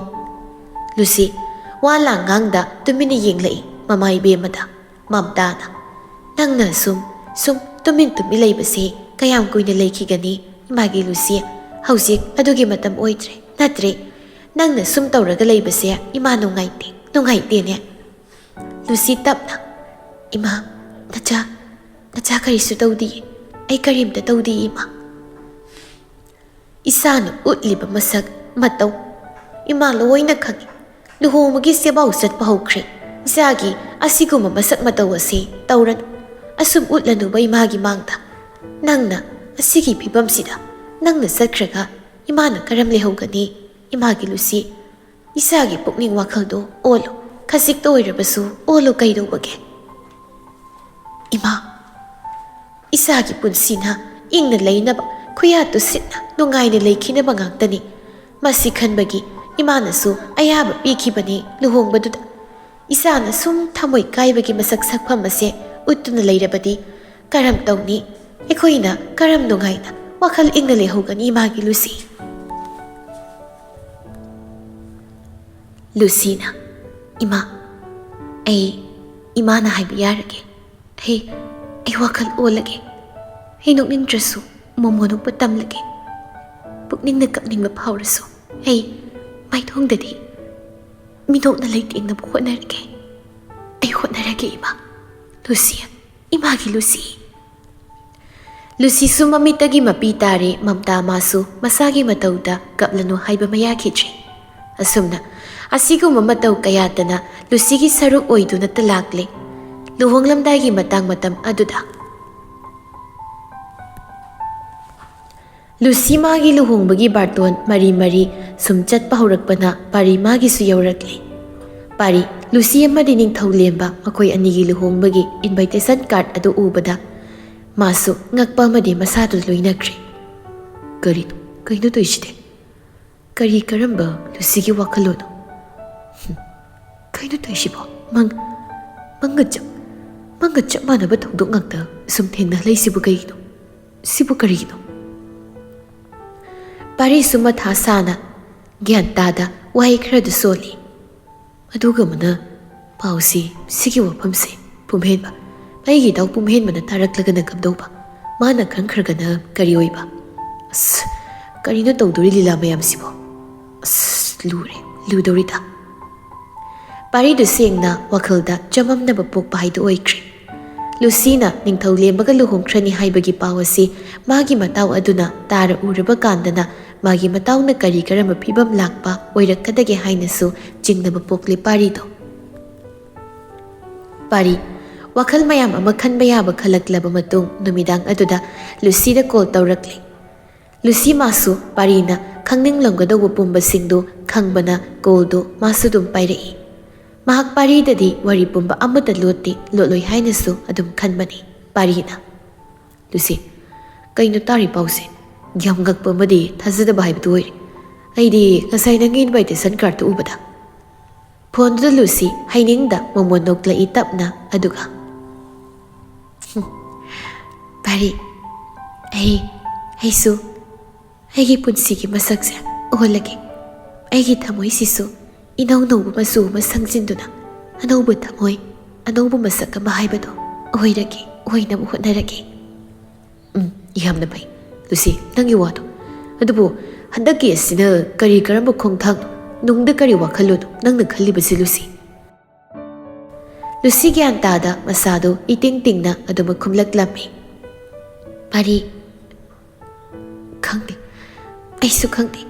ꯂꯨꯁꯤ ꯋꯥ ꯂꯥꯡ ꯉꯥꯡꯗ ꯇꯨꯃꯤꯟꯅ ꯌꯦꯡꯂꯛꯏ ꯃꯃꯥ ꯏꯕꯦꯝꯃꯗ꯫ ꯃꯝꯇꯥꯅ, "ꯅꯪꯅ ꯁꯨꯝ, ꯁꯨꯝ ꯇꯨꯃꯤꯟ ꯇꯨꯃꯤꯟ ꯂꯩꯕꯁꯦ ꯀꯌꯥꯝ ꯀꯨꯏꯅ ꯂꯩꯈꯤꯒꯅꯤ? ꯏꯃꯥꯒꯤ ꯂꯨꯁꯤ, ꯍꯧꯖꯤꯛ ꯑꯗꯨꯒꯤ ꯃꯇꯝ ꯑꯣꯏꯗ꯭ꯔꯦ, ꯅꯠꯇ꯭ꯔꯦ? "ꯅꯪꯅ ꯁꯨꯝ ꯇꯧꯔꯒ ꯂꯩꯕꯁꯦ ꯏꯃꯥ ꯅꯨꯡꯉꯥꯏꯇꯦ, ꯅꯨꯡꯉꯥꯏꯇꯦꯅꯦ?" ꯂꯨꯁꯤ ꯇꯞꯅ, "ꯏꯃꯥ, ꯅꯆꯥ, ꯅꯆꯥ ꯀꯔꯤꯁꯨ ꯇꯧꯗꯤꯌꯦ, ꯑꯩ ꯀꯔꯤꯝꯇ ꯇꯧꯗꯤꯌꯦ ꯏꯃꯥ꯫" ꯏꯆꯥꯅ ꯎꯠꯂꯤꯕ ꯃꯁꯛ ꯃꯇꯧ ꯏꯃꯥ ꯂꯣꯏꯅ ꯈꯪꯏ꯫ ꯂꯨꯍꯣꯡꯕꯒꯤ ꯁꯦꯕꯥꯎ ꯆꯠꯄ ꯍꯧꯈ꯭ꯔꯦ꯫ ꯏꯆꯥꯒꯤ ꯑꯁꯤꯒꯨꯝꯕ ꯃꯁꯛ ꯃꯇꯧ ꯑꯁꯤ ꯇꯧꯔꯅꯨ꯫ ꯑꯁꯨꯝ ꯎꯠꯂꯅꯨꯕ ꯏꯃꯥꯒꯤ ꯃꯥꯡꯗ꯫ ꯅꯪꯅ ꯑꯁꯤꯒꯤ ꯐꯤꯕꯝꯁꯤꯗ ꯅꯪꯅ ꯆꯠꯈ꯭ꯔꯒ ꯏꯃꯥꯅ ꯀꯔꯝ ꯂꯩꯍꯧꯒꯅꯤ? ꯏꯃꯥꯒꯤ ꯂꯨꯁꯤ, ꯏꯆꯥꯒꯤ ꯄꯨꯛꯅꯤꯡ ꯋꯥꯈꯜꯗꯣ ꯑꯣꯜꯂꯨ꯫ ꯈꯖꯤꯛꯇ ꯑꯣꯏꯔꯕꯁꯨ ꯑꯣꯜꯂꯨ, ꯀꯩꯗꯧꯕꯒꯦ? ꯏꯃꯥ, ꯏꯆꯥꯒꯤ ꯄꯨꯟꯁꯤꯅ ꯏꯪꯅ ꯂꯩꯅꯕ, ꯈꯨꯌꯥ ꯇꯨꯁꯤꯠꯅ ꯅꯨꯡꯉꯥꯏꯅ ꯂꯩꯈꯤꯅꯕ ꯉꯥꯛꯇꯅꯤ꯫ ꯃꯁꯤ ꯈꯟꯕꯒꯤ ꯏꯃꯥꯅꯁꯨ ꯑꯌꯥꯕ ꯄꯤꯈꯤꯕꯅꯤ ꯂꯨꯍꯣꯡꯕꯗꯨꯗ꯫ ꯏꯆꯥꯅ ꯁꯨꯝ ꯊꯃꯣꯏ ꯀꯥꯏꯕꯒꯤ ꯃꯁꯛ ꯁꯛꯐꯝ ꯑꯁꯦ ꯎꯠꯇꯨꯅ ꯂꯩꯔꯕꯗꯤ ꯀꯔꯝ ꯇꯧꯅꯤ? ꯑꯩꯈꯣꯏꯅ ꯀꯔꯝ ꯅꯨꯡꯉꯥꯏꯅ ꯋꯥꯈꯜ ꯏꯪꯅ ꯂꯩꯍꯧꯒꯅꯤ, ꯏꯃꯥꯒꯤ ꯂꯨꯁꯤ? ꯂꯨꯁꯤꯅ, "ꯏꯃꯥ, ꯑꯩ ꯏꯃꯥꯅ ꯍꯥꯏꯕ ꯌꯥꯔꯒꯦ꯫ ꯑꯩ, ꯑꯩ ꯋꯥꯈꯜ ꯑꯣꯜꯂꯒꯦ꯫ ꯑꯩ ꯅꯣꯛꯅꯤꯡꯗ꯭ꯔꯁꯨ ꯃꯣꯃꯣ ꯅꯣꯛꯄ ꯇꯝꯂꯒꯦ꯫ ꯄꯨꯛꯅꯤꯡꯅ ꯀꯞꯅꯤꯡꯕ ꯐꯥꯎꯔꯁꯨ ꯑꯩ ꯃꯥꯏꯊꯣꯡꯗꯗꯤ ꯃꯤꯅꯣꯛꯅ ꯂꯩꯇꯦꯡꯅꯕ ꯍꯣꯠꯅꯔꯒꯦ꯫ ꯑꯩ ꯍꯣꯠꯅꯔꯒꯦ ꯏꯃꯥ꯫ ꯂꯨꯁꯤ, ꯏꯃꯥꯒꯤ ꯂꯨꯁꯤ꯫" ꯂꯨꯁꯤꯁꯨ ꯃꯃꯤꯠꯇꯒꯤ ꯃꯄꯤ ꯇꯥꯔꯦ꯫ ꯃꯝꯇꯥ ꯃꯥꯁꯨ ꯃꯁꯥꯒꯤ ꯃꯇꯧꯗ ꯀꯞꯂꯅꯨ ꯍꯥꯏꯕ ꯃꯌꯥꯈꯤꯗ꯭ꯔꯦ꯫ ꯑꯁꯨꯝꯅ ꯑꯁꯤꯒꯨꯝꯕ ꯃꯇꯧ ꯀꯌꯥꯇꯅ ꯂꯨꯁꯤꯒꯤ ꯁꯔꯨꯛ ꯑꯣꯏꯗꯨꯅꯇ ꯂꯥꯛꯂꯦ꯫ ꯂꯨꯍꯣꯡꯂꯝꯗꯥꯏꯒꯤ ꯃꯇꯥꯡ ꯃꯇꯝ ꯑꯗꯨꯗ ꯂꯨꯁꯤ ꯃꯥꯒꯤ ꯂꯨꯍꯣꯡꯕꯒꯤ ꯕꯥꯔꯇꯣꯟ ꯃꯔꯤ ꯃꯔꯤ ꯁꯨꯝ ꯆꯠꯄ ꯍꯧꯔꯛꯄꯅ ꯄꯥꯔꯤ ꯃꯥꯒꯤꯁꯨ ꯌꯧꯔꯛꯂꯦ꯫ ꯄꯥꯔꯤ, ꯂꯨꯁꯤ ꯑꯃꯗꯤ ꯅꯤꯡꯊꯧ ꯂꯦꯝꯕ ꯃꯈꯣꯏ ꯑꯅꯤꯒꯤ ꯂꯨꯍꯣꯡꯕꯒꯤ invitation card ꯑꯗꯨ ꯎꯕꯗ ꯃꯥꯁꯨ ꯉꯛꯄ ꯑꯃꯗꯤ ꯃꯁꯥꯗꯨ ꯂꯣꯏꯅꯈ꯭ꯔꯦ꯫ "ꯀꯔꯤꯅꯣ, ꯀꯩꯅꯣ ꯇꯧꯔꯤꯁꯤꯗꯤ? ꯀꯔꯤ ꯀꯔꯝꯕ ꯂꯨꯁꯤꯒꯤ ꯋꯥꯈꯜꯂꯣꯟꯅꯣ? ꯍꯨꯝ, ꯀꯩꯅꯣ ꯇꯧꯔꯤꯁꯤꯕꯣ? ꯃꯪ, ꯃꯪꯒ ꯆꯞ, ꯃꯪꯒ ꯆꯞ ꯃꯥꯟꯅꯕ ꯊꯧꯗꯣꯛ ꯉꯥꯛꯇ ꯁꯨꯝ ꯊꯦꯡꯅ ꯂꯩꯁꯤꯕꯨ ꯀꯩꯒꯤꯅꯣ? ꯁꯤꯕꯨ ꯀꯔꯤꯒꯤꯅꯣ?" ꯄꯥꯔꯤꯁꯨ ꯃꯊꯥ ꯁꯥꯅ ꯒ꯭ꯌꯥꯟ ꯇꯥꯗ ꯋꯥꯍꯩ ꯈꯔꯗꯨ ꯁꯣꯜꯂꯤ꯫ ꯑꯗꯨꯒ ꯑꯃꯅ ꯄꯥꯎꯁꯤ, ꯁꯤꯒꯤ ꯋꯥꯐꯝꯁꯦ ꯄꯨꯝꯍꯦꯟꯕ, ꯑꯩꯒꯤ ꯏꯇꯥꯎ ꯄꯨꯝꯍꯦꯟꯕꯅ ꯇꯥꯔꯛꯂꯒꯅ ꯀꯝꯗꯧꯕ? ꯃꯥꯅ ꯈꯪꯈ꯭ꯔꯒꯅ ꯀꯔꯤ ꯑꯣꯏꯕ? ꯑꯁ, ꯀꯔꯤꯅꯣ ꯇꯧꯗꯣꯔꯤ ꯂꯤꯂꯥ ꯃꯌꯥꯝꯁꯤꯕꯣ? ꯑꯁ, ꯂꯨꯔꯦ, ꯂꯨꯗꯧꯔꯤꯗ꯫ ꯄꯥꯔꯤꯗꯨ ꯁꯦꯡꯅ ꯋꯥꯈꯜꯗ ꯆꯃꯝꯅꯕ ꯄꯣꯛꯄ ꯍꯥꯏꯗꯨ ꯑꯣꯏꯈ꯭ꯔꯦ꯫ ꯂꯨꯁꯤꯅ ꯅꯤꯡꯊꯧ ꯂꯦꯝꯕꯒ ꯂꯨꯍꯣꯡꯈ꯭ꯔꯅꯤ ꯍꯥꯏꯕꯒꯤ ꯄꯥꯎ ꯑꯁꯤ ꯃꯥꯒꯤ ꯃꯇꯥꯎ ꯑꯗꯨꯅ ꯇꯥꯔ ꯎꯔꯕ ꯀꯥꯟꯗꯅ ꯃꯥꯒꯤ ꯃꯇꯥꯎꯅ ꯀꯔꯤ ꯀꯔꯝꯕ ꯐꯤꯕꯝ ꯂꯥꯛꯄ ꯑꯣꯏꯔꯛꯀꯗꯒꯦ ꯍꯥꯏꯅꯁꯨ ꯆꯤꯡꯅꯕ ꯄꯣꯛꯂꯦ ꯄꯥꯔꯤꯗꯣ꯫ ꯄꯥꯔꯤ, ꯋꯥꯈꯜ ꯃꯌꯥꯝ ꯑꯃ ꯈꯟꯕ ꯌꯥꯕ ꯈꯜꯂꯛꯂꯕ ꯃꯇꯨꯡ ꯅꯨꯃꯤꯗꯥꯡ ꯑꯗꯨꯗ ꯂꯨꯁꯤꯗ ꯀꯣꯜ ꯇꯧꯔꯛꯂꯦ꯫ ꯂꯨꯁꯤ ꯃꯥꯁꯨ ꯄꯥꯔꯤꯅ ꯈꯪꯅꯤꯡꯂꯝꯒꯗꯧꯕ ꯄꯨꯝꯕꯁꯤꯡꯗꯨ ꯈꯪꯕꯅ ꯀꯣꯜꯗꯨ ꯃꯥꯁꯨ ꯑꯗꯨꯝ ꯄꯥꯏꯔꯛꯏ꯫ ꯃꯍꯥꯛ ꯄꯥꯔꯤꯗꯗꯤ ꯋꯥꯔꯤ ꯄꯨꯝꯕ ꯑꯃꯠꯇ ꯂꯣꯠꯇꯦ, ꯂꯣꯠꯂꯣꯏ ꯍꯥꯏꯅꯁꯨ ꯑꯗꯨꯝ ꯈꯟꯕꯅꯤ꯫ ꯄꯥꯔꯤꯅ, "ꯂꯨꯁꯤ, ꯀꯩꯅꯣ ꯇꯥꯔꯤ ꯄꯥꯎꯁꯦ? ꯌꯥꯝ ꯉꯛꯄ ꯑꯃꯗꯤ ꯊꯥꯖꯗꯕ ꯍꯥꯏꯕꯗꯨ ꯑꯣꯏꯔꯦ꯫ ꯑꯩꯗꯤ ꯉꯁꯥꯏ ꯅꯪꯒꯤ invitation cardꯇꯨ ꯎꯕꯗ꯫" ꯐꯣꯟꯗꯨꯗ ꯂꯨꯁꯤ ꯍꯩꯅꯤꯡꯗ ꯃꯣꯃꯣꯟ ꯅꯣꯛꯂꯛꯏ ꯇꯞꯅ, ꯑꯗꯨꯒ, "ꯍꯨꯝ, ꯄꯥꯔꯤ, ꯑꯩ, ꯑꯩꯁꯨ ꯑꯩꯒꯤ ꯄꯨꯟꯁꯤꯒꯤ ꯃꯁꯛꯁꯦ ꯑꯣꯜꯂꯒꯦ꯫ ꯑꯩꯒꯤ ꯊꯃꯣꯏꯁꯤꯁꯨ ꯏꯅꯧ ꯅꯧꯕ ꯃꯆꯨ ꯑꯃ ꯁꯪꯖꯤꯟꯗꯨꯅ ꯑꯅꯧꯕ ꯊꯃꯣꯏ, ꯑꯅꯧꯕ ꯃꯁꯛ ꯑꯃ ꯍꯥꯏꯕꯗꯣ ꯑꯣꯏꯔꯒꯦ, ꯑꯣꯏꯅꯕ ꯍꯣꯠꯅꯔꯒꯦ꯫" "ꯎꯝ, ꯌꯥꯝꯅ ꯐꯩ, ꯂꯨꯁꯤ, ꯅꯪꯒꯤ ꯋꯥꯗꯣ꯫ ꯑꯗꯨꯕꯨ ꯍꯟꯗꯛꯀꯤ ꯑꯁꯤꯅ ꯀꯔꯤ ꯀꯔꯝꯕ ꯈꯣꯡꯊꯥꯡꯅꯣ? ꯅꯨꯡꯗ ꯀꯔꯤ ꯋꯥꯈꯜꯂꯣꯟꯅꯣ ꯅꯪꯅ ꯈꯜꯂꯤꯕꯁꯤ, ꯂꯨꯁꯤ?" ꯂꯨꯁꯤ ꯒ꯭ꯌꯥꯟ ꯇꯥꯗ ꯃꯁꯥꯗꯨ ꯏꯇꯤꯡ ꯇꯤꯡꯅ ꯑꯗꯨꯃꯛ ꯈꯨꯝꯂꯛꯂꯝꯃꯤ꯫ "ꯄꯥꯔꯤ, ꯈꯪꯗꯦ, ꯑꯩꯁꯨ ꯈꯪꯗꯦ,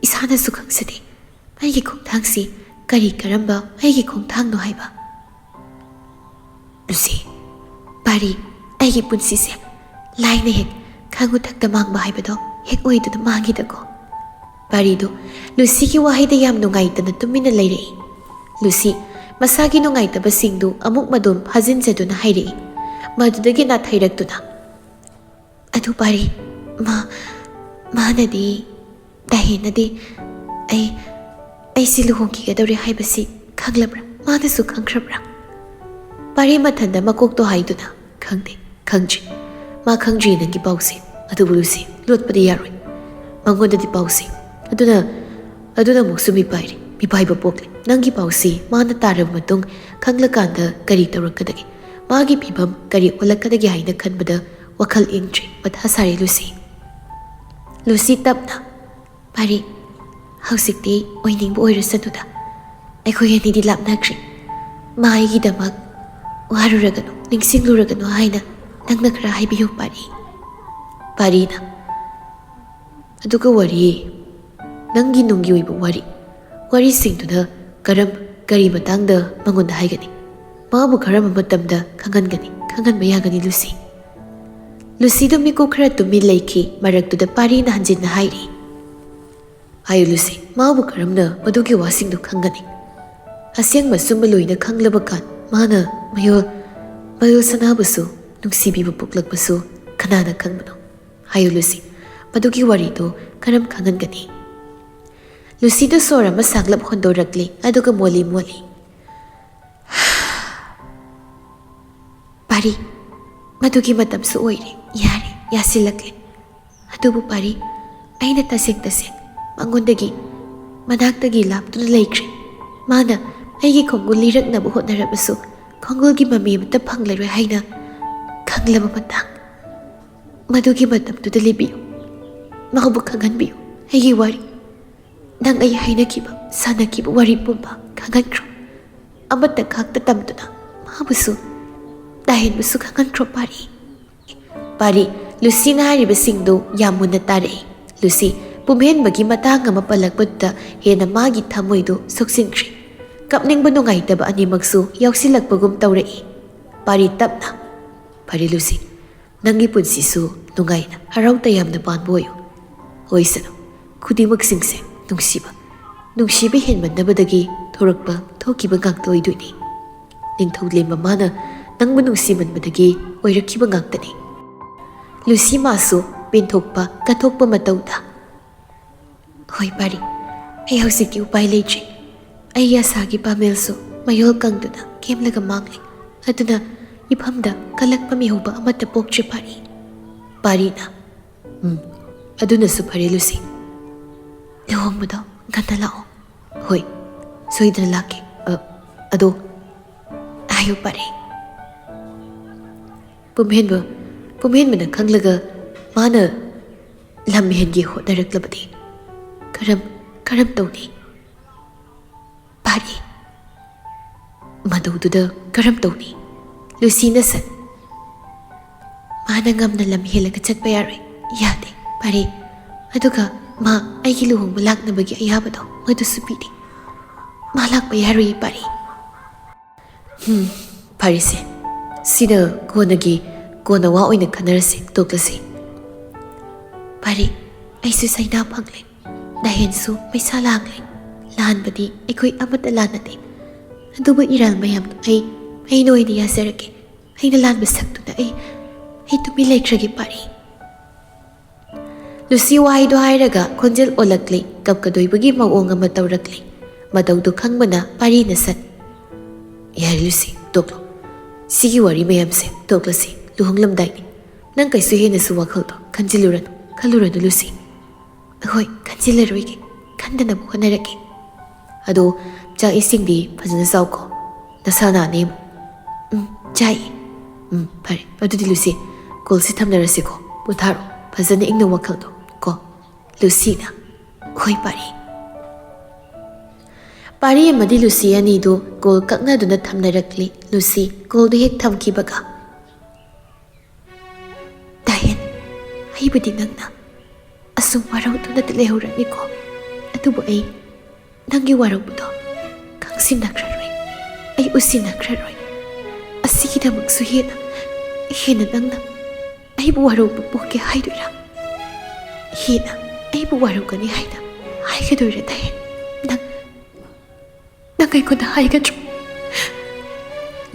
ꯏꯁꯥꯅꯁꯨ ꯈꯪꯖꯗꯦ꯫ ꯑꯩꯒꯤ ꯈꯣꯡꯊꯥꯡꯁꯤ ꯀꯔꯤ ꯀꯔꯝꯕ ꯑꯩꯒꯤ ꯈꯣꯡꯊꯥꯡꯅꯣ ꯍꯥꯏꯕ?" "ꯂꯨꯁꯤ, ꯄꯥꯔꯤ, ꯑꯩꯒꯤ ꯄꯨꯟꯁꯤꯁꯦ ꯂꯥꯏꯅ ꯍꯦꯛ ꯈꯥꯡꯉꯨꯊꯛꯇ ꯃꯥꯡꯕ ꯍꯥꯏꯕꯗꯣ ꯍꯦꯛ ꯑꯣꯏꯗꯨꯅ ꯃꯥꯡꯉꯤꯗꯀꯣ꯫" ꯄꯥꯔꯤꯗꯨ ꯂꯨꯁꯤꯒꯤ ꯋꯥꯍꯩꯗ ꯌꯥꯝ ꯅꯨꯡꯉꯥꯏꯇꯅ ꯇꯨꯃꯤꯟꯅ ꯂꯩꯔꯛꯏ꯫ ꯂꯨꯁꯤ ꯃꯁꯥꯒꯤ ꯅꯨꯡꯉꯥꯏꯇꯕꯁꯤꯡꯗꯨ ꯑꯃꯨꯛ ꯃꯗꯣꯝ ꯐꯥꯖꯤꯟꯖꯗꯨꯅ ꯍꯥꯏꯔꯛꯏ꯫ ꯃꯗꯨꯗꯒꯤ ꯅꯥꯊꯩꯔꯛꯇꯨꯅ, "ꯑꯗꯨ ꯄꯥꯔꯤ, ꯃꯥ, ꯃꯥꯅꯗꯤ ꯇꯥꯍꯦꯟꯅꯗꯤ ꯑꯩ, ꯑꯩꯁꯤ ꯂꯨꯍꯣꯡꯈꯤꯒꯗꯧꯔꯦ ꯍꯥꯏꯕꯁꯤ ꯈꯪꯂꯕ꯭ꯔꯥ? ꯃꯥꯅꯁꯨ ꯈꯪꯈ꯭ꯔꯕ꯭ꯔꯥ?" ꯄꯥꯔꯤ ꯃꯊꯟꯗ ꯃꯀꯣꯛꯇꯣ ꯍꯥꯏꯗꯨꯅ, "ꯈꯪꯗꯦ, ꯈꯪꯗ꯭ꯔꯤ꯫ ꯃꯥ ꯈꯪꯗ꯭ꯔꯤ ꯅꯪꯒꯤ ꯄꯥꯎꯁꯦ꯫ ꯑꯗꯨꯕꯨ ꯂꯨꯁꯤ, ꯂꯣꯠꯄꯗꯤ ꯌꯥꯔꯣꯏ꯫ ꯃꯉꯣꯟꯗꯗꯤ ꯄꯥꯎꯁꯦ꯫ ꯑꯗꯨꯅ, ꯑꯗꯨꯅ ꯑꯃꯨꯛꯁꯨ ꯃꯤꯄꯥꯏꯔꯦ, ꯃꯤꯄꯥꯏꯕ ꯄꯣꯛꯂꯦ꯫ ꯅꯪꯒꯤ ꯄꯥꯎꯁꯤ ꯃꯥꯅ ꯇꯥꯔꯕ ꯃꯇꯨꯡ ꯈꯪꯂꯀꯥꯟꯗ ꯀꯔꯤ ꯇꯧꯔꯛꯀꯗꯒꯦ? ꯃꯥꯒꯤ ꯐꯤꯕꯝ ꯀꯔꯤ ꯑꯣꯜꯂꯛꯀꯗꯒꯦ ꯍꯥꯏꯅ ꯈꯟꯕꯗ ꯋꯥꯈꯜ ꯏꯪꯗ꯭ꯔꯦ, ꯃꯊꯥ ꯁꯥꯔꯦ ꯂꯨꯁꯤ꯫" ꯂꯨꯁꯤ ꯇꯞꯅ, "ꯄꯥꯔꯤ, ꯍꯧꯖꯤꯛꯇꯤ ꯑꯣꯏꯅꯤꯡꯕ ꯑꯣꯏꯔꯁꯅꯨꯗ꯫ ꯑꯩꯈꯣꯏ ꯑꯅꯤꯗꯤ ꯂꯥꯞꯅꯈ꯭ꯔꯦ꯫ ꯃꯥ ꯑꯩꯒꯤꯗꯃꯛ ꯋꯥꯔꯨꯔꯒꯅꯨ, ꯅꯤꯡꯁꯤꯡꯂꯨꯔꯒꯅꯨ ꯍꯥꯏꯅ ꯅꯪꯅ ꯈꯔ ꯍꯥꯏꯕꯤꯌꯨ, ꯄꯥꯔꯤ꯫ ꯄꯥꯔꯤꯅ, ꯑꯗꯨꯒ ꯋꯥꯔꯤ, ꯅꯪꯒꯤ ꯅꯨꯡꯒꯤ ꯑꯣꯏꯕ ꯋꯥꯔꯤ, ꯋꯥꯔꯤꯁꯤꯡꯗꯨꯅ ꯀꯔꯝ, ꯀꯔꯤ ꯃꯇꯥꯡꯗ ꯃꯉꯣꯟꯗ ꯍꯥꯏꯒꯅꯤ? ꯃꯥꯕꯨ ꯀꯔꯝꯕ ꯃꯇꯝꯗ ꯈꯪꯍꯟꯒꯅꯤ, ꯈꯪꯍꯟꯕ ꯌꯥꯒꯅꯤ, ꯂꯨꯁꯤ? ꯂꯨꯁꯤꯗꯨ ꯃꯤꯀꯨꯞ ꯈꯔ ꯇꯨꯃꯤꯟ ꯂꯩꯈꯤ꯫ ꯃꯔꯛꯇꯨꯗ ꯄꯥꯔꯤꯅ ꯍꯟꯖꯤꯟꯅ ꯍꯥꯏꯔꯤ, ꯍꯥꯏꯌꯨ ꯂꯨꯁꯤ, ꯃꯥꯕꯨ ꯀꯔꯝꯅ ꯃꯗꯨꯒꯤ ꯋꯥꯁꯤꯡꯗꯨ ꯈꯪꯒꯅꯤ? ꯑꯁꯦꯡꯕ ꯑꯆꯨꯝꯕ ꯂꯣꯏꯅ ꯈꯪꯂꯕ ꯀꯥꯟ ꯃꯥꯅ ꯃꯌꯣꯜ, ꯃꯌꯣꯜ ꯁꯅꯥꯕꯨꯁꯨ ꯅꯨꯡꯁꯤꯕꯤꯕ ꯄꯣꯛꯂꯛꯄꯁꯨ ꯀꯅꯥꯅ ꯈꯪꯕꯅꯣ? ꯍꯥꯏꯌꯨ ꯂꯨꯁꯤ, ꯃꯗꯨꯒꯤ ꯋꯥꯔꯤꯗꯨ ꯀꯔꯝ ꯈꯪꯍꯟꯒꯅꯤ? ꯂꯨꯁꯤꯗꯨ ꯁꯣꯔ ꯑꯃ ꯁꯥꯡꯂꯞ ꯍꯣꯟꯗꯣꯔꯛꯂꯤ, ꯑꯗꯨꯒ ꯃꯣꯜꯂꯤ ꯃꯣꯜꯂꯤ, ꯄꯥꯔꯤ, ꯃꯗꯨꯒꯤ ꯃꯇꯝꯁꯨ ꯑꯣꯏꯔꯦ, ꯌꯥꯔꯦ, ꯌꯥꯁꯤꯜꯂꯛꯂꯦ꯫ ꯑꯗꯨꯕꯨ ꯄꯥꯔꯤ, ꯑꯩꯅ ꯇꯁꯦꯡ ꯇꯁꯦꯡ ꯃꯉꯣꯟꯗꯒꯤ, ꯃꯅꯥꯛꯇꯒꯤ ꯂꯥꯞꯇꯨꯅ ꯂꯩꯈ꯭ꯔꯦ꯫ ꯃꯥꯅ ꯑꯩꯒꯤ ꯈꯣꯡꯒꯨꯜ ꯂꯤꯔꯛꯅꯕ ꯍꯣꯠꯅꯔꯕꯁꯨ ꯈꯣꯡꯒꯨꯜꯒꯤ ꯃꯃꯤ ꯑꯃꯠꯇ ꯐꯪꯂꯔꯣꯏ ꯍꯥꯏꯅ ꯈꯪꯂꯕ ꯃꯇꯥꯡ꯫ ꯃꯗꯨꯒꯤ ꯃꯇꯝꯗꯨꯗ ꯂꯤꯕꯤꯌꯨ, ꯃꯍꯥꯛꯄꯨ ꯈꯪꯍꯟꯕꯤꯌꯨ ꯑꯩꯒꯤ ꯋꯥꯔꯤ꯫ ꯅꯪ ꯑꯩ ꯍꯥꯏꯅꯈꯤꯕ, ꯁꯥꯟꯅꯈꯤꯕ ꯋꯥꯔꯤ ꯄꯨꯝꯕ ꯈꯪꯍꯟꯈ꯭ꯔꯣ꯫ ꯑꯃꯠꯇ ꯈꯥꯛꯇ ꯇꯝꯗꯨꯅ ꯃꯥꯕꯨꯁꯨ ꯇꯥꯍꯟꯕꯁꯨ ꯈꯪꯍꯟꯈ꯭ꯔꯣ, ꯄꯥꯔꯤ꯫ ꯄꯥꯔꯤ, ꯂꯨꯁꯤꯅ ꯍꯥꯏꯔꯤꯕꯁꯤꯡꯗꯨ ꯌꯥꯝ ꯃꯨꯟꯅ ꯇꯥꯔꯛꯏ꯫ ꯂꯨꯁꯤ, ꯄꯨꯝꯍꯦꯟꯕꯒꯤ ꯃꯇꯥꯡ ꯑꯃ ꯄꯜꯂꯛꯄꯗꯨꯗ ꯍꯦꯟꯅ ꯃꯥꯒꯤ ꯊꯃꯣꯏꯗꯨ ꯁꯣꯛꯆꯤꯟꯈ꯭ꯔꯦ꯫ ꯀꯞꯅꯤꯡꯕ ꯅꯨꯡꯉꯥꯏꯇꯕ ꯑꯅꯤꯃꯛꯁꯨ ꯌꯥꯎꯁꯤꯜꯂꯛꯄꯒꯨꯝ ꯇꯧꯔꯛꯏ꯫ ꯄꯥꯔꯤ ꯇꯞꯅ, ꯐꯔꯦ ꯂꯨꯁꯤ, ꯅꯪꯒꯤ ꯄꯨꯟꯁꯤꯁꯨ ꯅꯨꯡꯉꯥꯏꯅ ꯍꯔꯥꯎ ꯇꯌꯥꯝꯅ ꯄꯥꯟꯕ ꯑꯣꯏꯌꯨ꯫ ꯑꯣꯏꯁꯅꯨ, ꯈꯨꯗꯤꯡꯃꯛꯁꯤꯡꯁꯦ ꯅꯨꯡꯁꯤꯕ, ꯅꯨꯡꯁꯤꯕ ꯍꯦꯟꯃꯟꯅꯕꯗꯒꯤ ꯊꯣꯔꯛꯄ, ꯊꯣꯛꯈꯤꯕ ꯉꯥꯛꯇ ꯑꯣꯏꯗꯣꯏꯅꯤ꯫ ꯅꯤꯡꯊꯧ ꯂꯦꯝꯕ ꯃꯥꯅ ꯅꯪꯕꯨ ꯅꯨꯡꯁꯤꯃꯟꯕꯗꯒꯤ ꯑꯣꯏꯔꯛꯈꯤꯕ ꯉꯥꯛꯇꯅꯤ꯫ ꯂꯨꯁꯤ ꯃꯥꯁꯨ ꯄꯦꯟꯊꯣꯛꯄ, ꯀꯠꯊꯣꯛꯄ ꯃꯇꯧꯗ, ꯍꯣꯏ ꯄꯥꯔꯤ, ꯑꯩ ꯍꯧꯖꯤꯛꯇꯤ ꯎꯄꯥꯏ ꯂꯩꯇ꯭ꯔꯦ꯫ ꯑꯩꯒꯤ ꯑꯁꯥꯒꯤ ꯄꯥꯃꯦꯜꯁꯨ ꯃꯌꯣꯜ ꯀꯪꯗꯨꯅ ꯀꯦꯝꯂꯒ ꯃꯥꯡꯂꯦ꯫ ꯑꯗꯨꯅ ꯏꯐꯝꯗ ꯀꯜꯂꯛꯄ ꯃꯤꯍꯧꯕ ꯑꯃꯠꯇ ꯄꯣꯛꯇ꯭ꯔꯦ ꯄꯥꯔꯤ꯫ ꯄꯥꯔꯤꯅ, ꯎꯝ, ꯑꯗꯨꯅꯁꯨ ꯐꯔꯦ ꯂꯨꯁꯤ꯫ ꯂꯨꯍꯣꯡꯕꯗꯣ ꯉꯟꯅ ꯂꯥꯛꯑꯣ꯫ ꯍꯣꯏ, ꯁꯣꯏꯗꯅ ꯂꯥꯛꯀꯦ꯫ ꯑ, ꯑꯗꯣ, ꯍꯥꯏꯌꯨ ꯄꯥꯔꯤ꯫ ꯄꯨꯝꯍꯦꯟꯕ, ꯄꯨꯝꯍꯦꯟꯕꯅ ꯈꯪꯂꯒ ꯃꯥꯅ ꯂꯝ ꯍꯦꯟꯒꯦ ꯍꯣꯠꯅꯔꯛꯂꯕꯗꯤ ꯀꯔꯝ, "ꯀꯔꯝ ꯇꯧꯅꯤ?" "ꯄꯥꯔꯤ, ꯃꯗꯧꯗꯨꯗ ꯀꯔꯝ ꯇꯧꯅꯤ?" ꯂꯨꯁꯤꯅ ꯁꯠ, "ꯃꯥꯅ ꯉꯝꯅ ꯂꯝ ꯍꯦꯜꯂꯒ ꯆꯠꯄ ꯌꯥꯔꯣꯏ꯫ ꯌꯥꯗꯦ, ꯄꯥꯔꯤ꯫ ꯑꯗꯨꯒ ꯃꯥ ꯑꯩꯒꯤ ꯂꯨꯍꯣꯡꯕ ꯂꯥꯛꯅꯕꯒꯤ ꯑꯌꯥꯕꯗꯣ ꯃꯗꯨꯁꯨ ꯄꯤꯗꯦ꯫ ꯃꯥ ꯂꯥꯛꯄ ꯌꯥꯔꯣꯏꯌꯦ, ꯄꯥꯔꯤ꯫" "ꯎꯝ, ꯐꯔꯦꯁꯦ꯫ ꯁꯤꯗ ꯀꯣꯟꯅꯒꯤ, ꯀꯣꯟꯅ ꯋꯥ ꯑꯣꯏꯅ ꯈꯟꯅꯔꯁꯤ, ꯇꯣꯛꯂꯁꯤ꯫" "ꯄꯥꯔꯤ, ꯑꯩꯁꯨ ꯁꯩꯅꯥ ꯐꯪꯂꯦ꯫ ꯗꯥꯍꯦꯟꯁꯨ ꯃꯩꯁꯥ ꯂꯥꯡꯂꯦ꯫ ꯂꯥꯟꯕꯗꯤ ꯑꯩꯈꯣꯏ ꯑꯃꯠꯇ ꯂꯥꯟꯅꯗꯦ꯫ ꯑꯗꯨꯕꯨ ꯏꯔꯥꯜ ꯃꯌꯥꯝꯗꯣ ꯑꯩ, ꯑꯩꯅ ꯑꯣꯏꯅ ꯌꯥꯖꯔꯒꯦ꯫ ꯑꯩꯅ ꯂꯥꯟꯕ ꯁꯛꯇꯨꯅ ꯑꯩ, ꯑꯩ ꯇꯨꯃꯤꯟ ꯂꯩꯈ꯭ꯔꯒꯦ, ꯄꯥꯔꯤ꯫" ꯂꯨꯁꯤ ꯋꯥꯍꯩꯗꯣ ꯍꯥꯏꯔꯒ ꯈꯣꯟꯖꯦꯜ ꯑꯣꯜꯂꯛꯂꯦ, ꯀꯞꯀꯗꯣꯏꯕꯒꯤ ꯃꯑꯣꯡ ꯑꯃ ꯇꯧꯔꯛꯂꯦ꯫ ꯃꯇꯧꯗꯨ ꯈꯪꯕꯅ ꯄꯥꯔꯤꯅ ꯁꯠ, "ꯌꯥꯔꯦ ꯂꯨꯁꯤ, ꯇꯣꯛꯂꯣ꯫ ꯁꯤꯒꯤ ꯋꯥꯔꯤ ꯃꯌꯥꯝꯁꯦ ꯇꯣꯛꯂꯁꯤ, ꯂꯨꯍꯣꯡꯂꯝꯗꯥꯏꯅꯤ꯫ ꯅꯪ ꯀꯩꯁꯨ ꯍꯦꯟꯅꯁꯨ ꯋꯥꯈꯜꯗꯣ ꯈꯟꯖꯤꯜꯂꯨꯔꯅꯨ, ꯈꯜꯂꯨꯔꯅꯨ ꯂꯨꯁꯤ꯫" "ꯍꯣꯏ, ꯈꯟꯖꯤꯜꯂꯔꯣꯏꯒꯦ, ꯈꯟꯗꯅꯕ ꯍꯣꯠꯅꯔꯛꯀꯦ꯫ ꯑꯗꯣ ꯆꯥꯛ ꯏꯁꯤꯡꯗꯤ ꯐꯖꯅ ꯆꯥꯎꯀꯣ, ꯅꯁꯥ ꯅꯥꯅꯤ ꯑꯃꯨꯛ꯫" "ꯎꯝ, ꯆꯥꯏ꯫" "ꯎꯝ, ꯐꯔꯦ, ꯑꯗꯨꯗꯤ ꯂꯨꯁꯤ, ꯀꯣꯜꯁꯤ ꯊꯝꯅꯔꯁꯤꯀꯣ, ꯄꯣꯊꯥꯔꯣ, ꯐꯖꯅ ꯏꯪꯅ ꯋꯥꯈꯜꯗꯣ ꯀꯣ꯫" ꯂꯨꯁꯤꯅ, "ꯍꯣꯏ, ꯄꯥꯔꯤ꯫" ꯄꯥꯔꯤ ꯑꯃꯗꯤ ꯂꯨꯁꯤ ꯑꯅꯤꯗꯨ ꯀꯣꯜ ꯀꯛꯅꯗꯨꯅ ꯊꯝꯅꯔꯛꯂꯤ꯫ ꯂꯨꯁꯤ ꯀꯣꯜꯗꯨ ꯍꯦꯛ ꯊꯝꯈꯤꯕꯒ, "ꯗꯥꯍꯦꯟ, ꯑꯩꯕꯨꯗꯤ ꯅꯪꯅ ꯑꯁꯨꯝ ꯋꯥꯔꯧꯗꯨꯅꯗꯤ ꯂꯩꯍꯧꯔꯅꯤꯀꯣ, ꯑꯗꯨꯕꯨ ꯑꯩ ꯅꯪꯒꯤ ꯋꯥꯔꯧꯕꯗꯣ ꯈꯪꯁꯤꯟꯅꯈ꯭ꯔꯔꯣꯏ, ꯑꯩ ꯎꯁꯤꯟꯅꯈ꯭ꯔꯔꯣꯏ꯫ ꯑꯁꯤꯒꯤꯗꯃꯛꯁꯨ ꯍꯦꯟꯅ, ꯍꯦꯟꯅ ꯅꯪꯅ ꯑꯩꯕꯨ ꯋꯥꯔꯧꯕ ꯄꯣꯛꯀꯦ ꯍꯥꯏꯗꯣꯏꯔꯥ? ꯍꯦꯟꯅ ꯑꯩꯕꯨ ꯋꯥꯔꯧꯒꯅꯤ ꯍꯥꯏꯅ ꯍꯥꯏꯒꯗꯣꯏꯔꯥ, ꯗꯥꯍꯦꯟ? ꯅꯪ, ꯅꯪ ꯑꯩꯉꯣꯟꯗ ꯍꯥꯏꯒꯗ꯭ꯔꯣ?"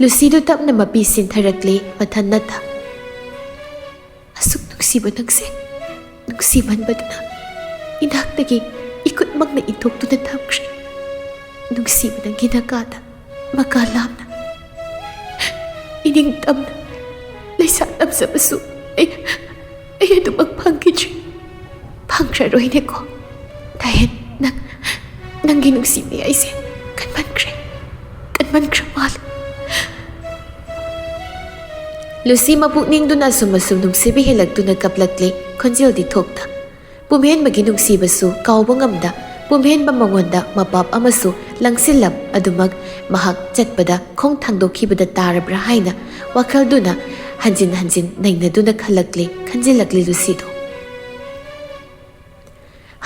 ꯂꯨꯁꯤꯗꯨ ꯇꯞꯅ ꯃꯄꯤ ꯁꯤꯟꯊꯔꯛꯂꯦ, ꯃꯊꯟꯅꯇ꯫ "ꯑꯁꯨꯛ ꯅꯨꯡꯁꯤꯕ ꯅꯪꯁꯦ, ꯅꯨꯡꯁꯤꯃꯟꯕꯗꯨꯅ ꯏꯅꯥꯛꯇꯒꯤ ꯏꯈꯨꯠꯃꯛꯅ ꯏꯟꯊꯣꯛꯇꯨꯅ ꯊꯝꯈ꯭ꯔꯦ꯫ ꯅꯨꯡꯁꯤꯕ ꯅꯪꯒꯤ ꯅꯀꯥꯗ ꯃꯀꯥ ꯂꯥꯝꯅ, ꯏꯅꯤꯡ ꯇꯝꯅ ꯂꯩꯁꯥ ꯇꯝꯖꯕꯁꯨ ꯑꯩ, ꯑꯩ ꯑꯗꯨꯃꯛ ꯐꯪꯈꯤꯗ꯭ꯔꯦ꯫ ꯐꯪꯈ꯭ꯔꯔꯣꯏꯅꯦꯀꯣ, ꯗꯥꯍꯦꯟ꯫ ꯅꯪ, ꯅꯪꯒꯤ ꯅꯨꯡꯁꯤ ꯃꯌꯥꯏꯁꯦ ꯀꯟꯃꯟꯈ꯭ꯔꯦ, ꯀꯟꯃꯟꯈ꯭ꯔ ꯃꯥꯜꯂꯦ꯫" ꯂꯨꯁꯤ ꯃꯄꯨꯛꯅꯤꯡꯗꯨꯅ ꯑꯁꯨꯝ ꯑꯁꯨꯝ ꯅꯨꯡꯁꯤꯕ ꯍꯦꯜꯂꯛꯇꯨꯅ ꯀꯞꯂꯛꯂꯦ, ꯈꯣꯟꯖꯦꯜꯗꯤ ꯊꯣꯛꯇ꯫ ꯄꯨꯝꯍꯦꯟꯕꯒꯤ ꯅꯨꯡꯁꯤꯕꯁꯨ ꯀꯥꯎꯕ ꯉꯝꯗ ꯄꯨꯝꯍꯦꯟꯕ ꯃꯉꯣꯟꯗ ꯃꯄꯥꯞ ꯑꯃꯁꯨ ꯂꯪꯁꯤꯜꯂꯝ ꯑꯗꯨꯃꯛ ꯃꯍꯥꯛ ꯆꯠꯄꯗ ꯈꯣꯡ ꯊꯥꯡꯗꯣꯛꯈꯤꯕꯗ ꯇꯥꯔꯕ꯭ꯔꯥ ꯍꯥꯏꯅ ꯋꯥꯈꯜꯗꯨꯅ ꯍꯟꯖꯤꯟ ꯍꯟꯖꯤꯟ ꯅꯩꯅꯗꯨꯅ ꯈꯜꯂꯛꯂꯦ, ꯈꯟꯖꯤꯜꯂꯛꯂꯦ ꯂꯨꯁꯤꯗꯣ꯫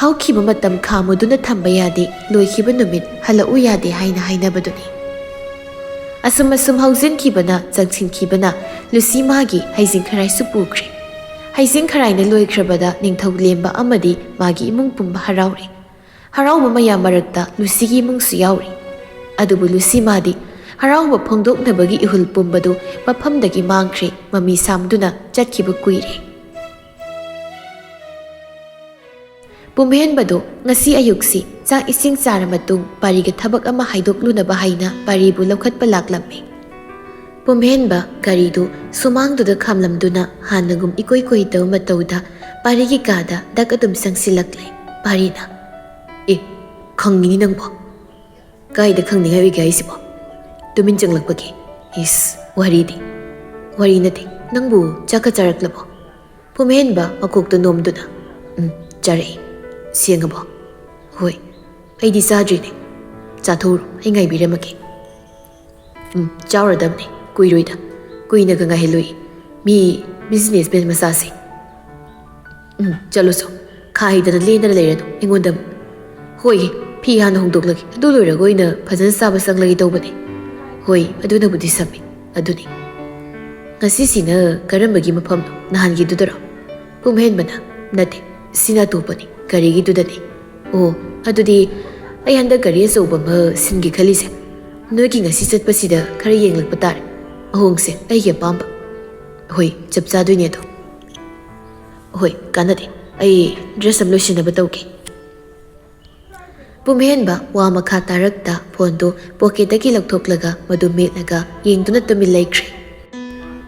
ꯍꯧꯈꯤꯕ ꯃꯇꯝ ꯈꯥꯝꯃꯨꯗꯨꯅ ꯊꯝꯕ ꯌꯥꯗꯦ, ꯂꯣꯏꯈꯤꯕ ꯅꯨꯃꯤꯠ ꯍꯜꯂꯛꯎ ꯌꯥꯗꯦ ꯍꯥꯏꯅ ꯍꯥꯏꯅꯕꯗꯨꯅꯤ꯫ ꯑꯁꯨꯝ ꯑꯁꯨꯝ ꯍꯧꯖꯤꯟꯈꯤꯕꯅ ꯆꯪꯁꯤꯟꯈꯤꯕꯅ ꯂꯨꯁꯤ ꯃꯥꯒꯤ ꯍꯩꯖꯤꯡ ꯈꯔꯥꯏꯁꯨ ꯄꯨꯈ꯭ꯔꯦ꯫ ꯍꯩꯖꯤꯡ ꯈꯔꯥꯏꯅ ꯂꯣꯏꯈ꯭ꯔꯕꯗ ꯅꯤꯡꯊꯧ ꯂꯦꯝꯕ ꯑꯃꯗꯤ ꯃꯥꯒꯤ ꯏꯃꯨꯡ ꯄꯨꯝꯕ ꯍꯔꯥꯎꯔꯦ꯫ ꯍꯔꯥꯎꯕ ꯃꯌꯥꯝ ꯃꯔꯛꯇ ꯂꯨꯁꯤꯒꯤ ꯏꯃꯨꯡꯁꯨ ꯌꯥꯎꯔꯤ꯫ ꯑꯗꯨꯕꯨ ꯂꯨꯁꯤ ꯃꯥꯗꯤ ꯍꯔꯥꯎꯕ ꯐꯣꯡꯗꯣꯛꯅꯕꯒꯤ ꯏꯍꯨꯜ ꯄꯨꯝꯕꯗꯨ ꯃꯐꯝꯗꯒꯤ ꯃꯥꯡꯈ꯭ꯔꯦ, ꯃꯃꯤ ꯁꯥꯝꯗꯨꯅ ꯆꯠꯈꯤꯕ ꯀꯨꯏꯔꯦ꯫ ꯄꯨꯝꯍꯦꯟꯕꯗꯨ ꯉꯁꯤ ꯑꯌꯨꯛꯁꯤ ꯆꯥꯛ ꯏꯁꯤꯡ ꯆꯥꯔ ꯃꯇꯨꯡ ꯄꯥꯔꯤꯒ ꯊꯕꯛ ꯑꯃ ꯍꯥꯏꯗꯣꯛꯂꯨꯅꯕ ꯍꯥꯏꯅ ꯄꯥꯔꯤꯕꯨ ꯂꯧꯈꯠꯄ ꯂꯥꯛꯂꯝꯃꯤ꯫ ꯄꯨꯝꯍꯦꯟꯕ ꯒꯥꯔꯤꯗꯨ ꯁꯨꯃꯥꯡꯗꯨꯗ ꯈꯥꯝꯂꯝꯗꯨꯅ ꯍꯥꯟꯅꯒꯨꯝ ꯏꯀꯣꯏ ꯀꯣꯏꯗꯕ ꯃꯇꯧꯗ ꯄꯥꯔꯤꯒꯤ ꯀꯥꯗ ꯗꯛ ꯑꯗꯨꯝ ꯆꯪꯁꯤꯜꯂꯛꯂꯦ꯫ ꯄꯥꯔꯤꯅ, "ꯑꯦ, ꯈꯪꯉꯤꯅꯤ ꯅꯪꯕꯣ꯫ ꯀꯥꯏꯗ ꯈꯪꯅꯤꯡꯉꯥꯏ ꯑꯣꯏꯒꯦ ꯍꯥꯏꯁꯤꯕꯣ? ꯇꯨꯃꯤꯟ ꯆꯪꯂꯛꯄꯒꯤ꯫ ꯏꯁ, ꯋꯥꯔꯤꯗꯤ꯫ ꯋꯥꯔꯤ ꯅꯠꯇꯦ, ꯅꯪꯕꯨ ꯆꯥꯛꯀ ꯆꯥꯔꯛꯂꯕꯣ?" ꯄꯨꯝꯍꯦꯟꯕ ꯃꯀꯣꯛꯇ ꯅꯣꯝꯗꯨꯅ, "ꯎꯝ, ꯆꯥꯔꯛꯏ꯫ ꯁꯦꯡꯉꯕꯣ?" "ꯍꯣꯏ, ꯑꯩꯗꯤ ꯆꯥꯗ꯭ꯔꯤꯅꯦ꯫ ꯆꯥꯊꯣꯛꯎꯔꯣ, ꯑꯩ ꯉꯥꯏꯕꯤꯔꯝꯃꯒꯦ꯫" "ꯎꯝ, ꯆꯥꯎꯔꯗꯕꯅꯦ, ꯀꯨꯏꯔꯣꯏꯗ꯫ ꯀꯨꯏꯅꯒ ꯉꯥꯏꯍꯜꯂꯣꯏ꯫ ꯃꯤ ꯕꯤꯖꯤꯅꯦꯁꯃꯦꯟ ꯃꯆꯥꯁꯦ꯫ ꯎꯝ, ꯆꯠꯂꯣ ꯆꯣ꯫ ꯈꯥ ꯍꯩꯗꯅ ꯂꯦꯟꯗꯅ ꯂꯩꯔꯅꯨ ꯑꯩꯉꯣꯟꯗ ꯑꯃꯨꯛ꯫" "ꯍꯣꯏ, ꯐꯤ ꯍꯥꯟꯅ ꯍꯣꯡꯗꯣꯛꯂꯒꯦ꯫ ꯑꯗꯨ ꯂꯣꯏꯔꯒ ꯑꯣꯏꯅ ꯐꯖꯅ ꯆꯥꯕ ꯆꯪꯂꯒꯦ ꯇꯧꯕꯅꯦ꯫" "ꯍꯣꯏ, ꯑꯗꯨꯅꯕꯨꯗꯤ ꯁꯝꯃꯤ꯫ ꯑꯗꯨꯅꯤ꯫ ꯉꯁꯤꯁꯤꯅ ꯀꯔꯝꯕꯒꯤ ꯃꯐꯝꯅꯣ? ꯅꯍꯥꯟꯒꯤꯗꯨꯗꯔꯣ?" ꯄꯨꯝꯍꯦꯟꯕꯅ, "ꯅꯠꯇꯦ, ꯁꯤꯅ ꯑꯇꯣꯞꯄꯅꯤ, ꯒꯥꯔꯤꯒꯤꯗꯨꯗꯅꯤ꯫" "ꯑꯣ, ꯑꯗꯨꯗꯤ ꯑꯩ ꯍꯟꯗꯛ ꯒꯥꯔꯤ ꯑꯆꯧꯕ ꯑꯃ ꯁꯤꯟꯒꯦ ꯈꯜꯂꯤꯁꯦ꯫ ꯅꯣꯏꯒꯤ ꯉꯁꯤ ꯆꯠꯄꯁꯤꯗ ꯈꯔ ꯌꯦꯡꯂꯛꯄ ꯇꯥꯔꯦ꯫ ꯑꯍꯣꯡꯁꯦ ꯑꯩꯒꯤ ꯑꯄꯥꯝꯕ꯫" "ꯍꯣꯏ, ꯆꯞ ꯆꯥꯗꯣꯏꯅꯦ ꯑꯗꯣ꯫ ꯍꯣꯏ, ꯀꯥꯟꯅꯗꯦ꯫ ꯑꯩ ꯗ꯭ꯔꯦꯁ ꯑꯃ ꯂꯣꯏꯁꯤꯟꯅꯕ ꯇꯧꯒꯦ꯫" ꯄꯨꯝꯍꯦꯟꯕ ꯋꯥ ꯃꯈꯥ ꯇꯥꯔꯛꯇ ꯐꯣꯟꯗꯨ ꯄꯣꯀꯦꯠꯇꯒꯤ ꯂꯧꯊꯣꯛꯂꯒ ꯃꯗꯨ ꯃꯦꯠꯂꯒ ꯌꯦꯡꯗꯨꯅ ꯇꯨꯃꯤꯟ ꯂꯩꯈ꯭ꯔꯦ꯫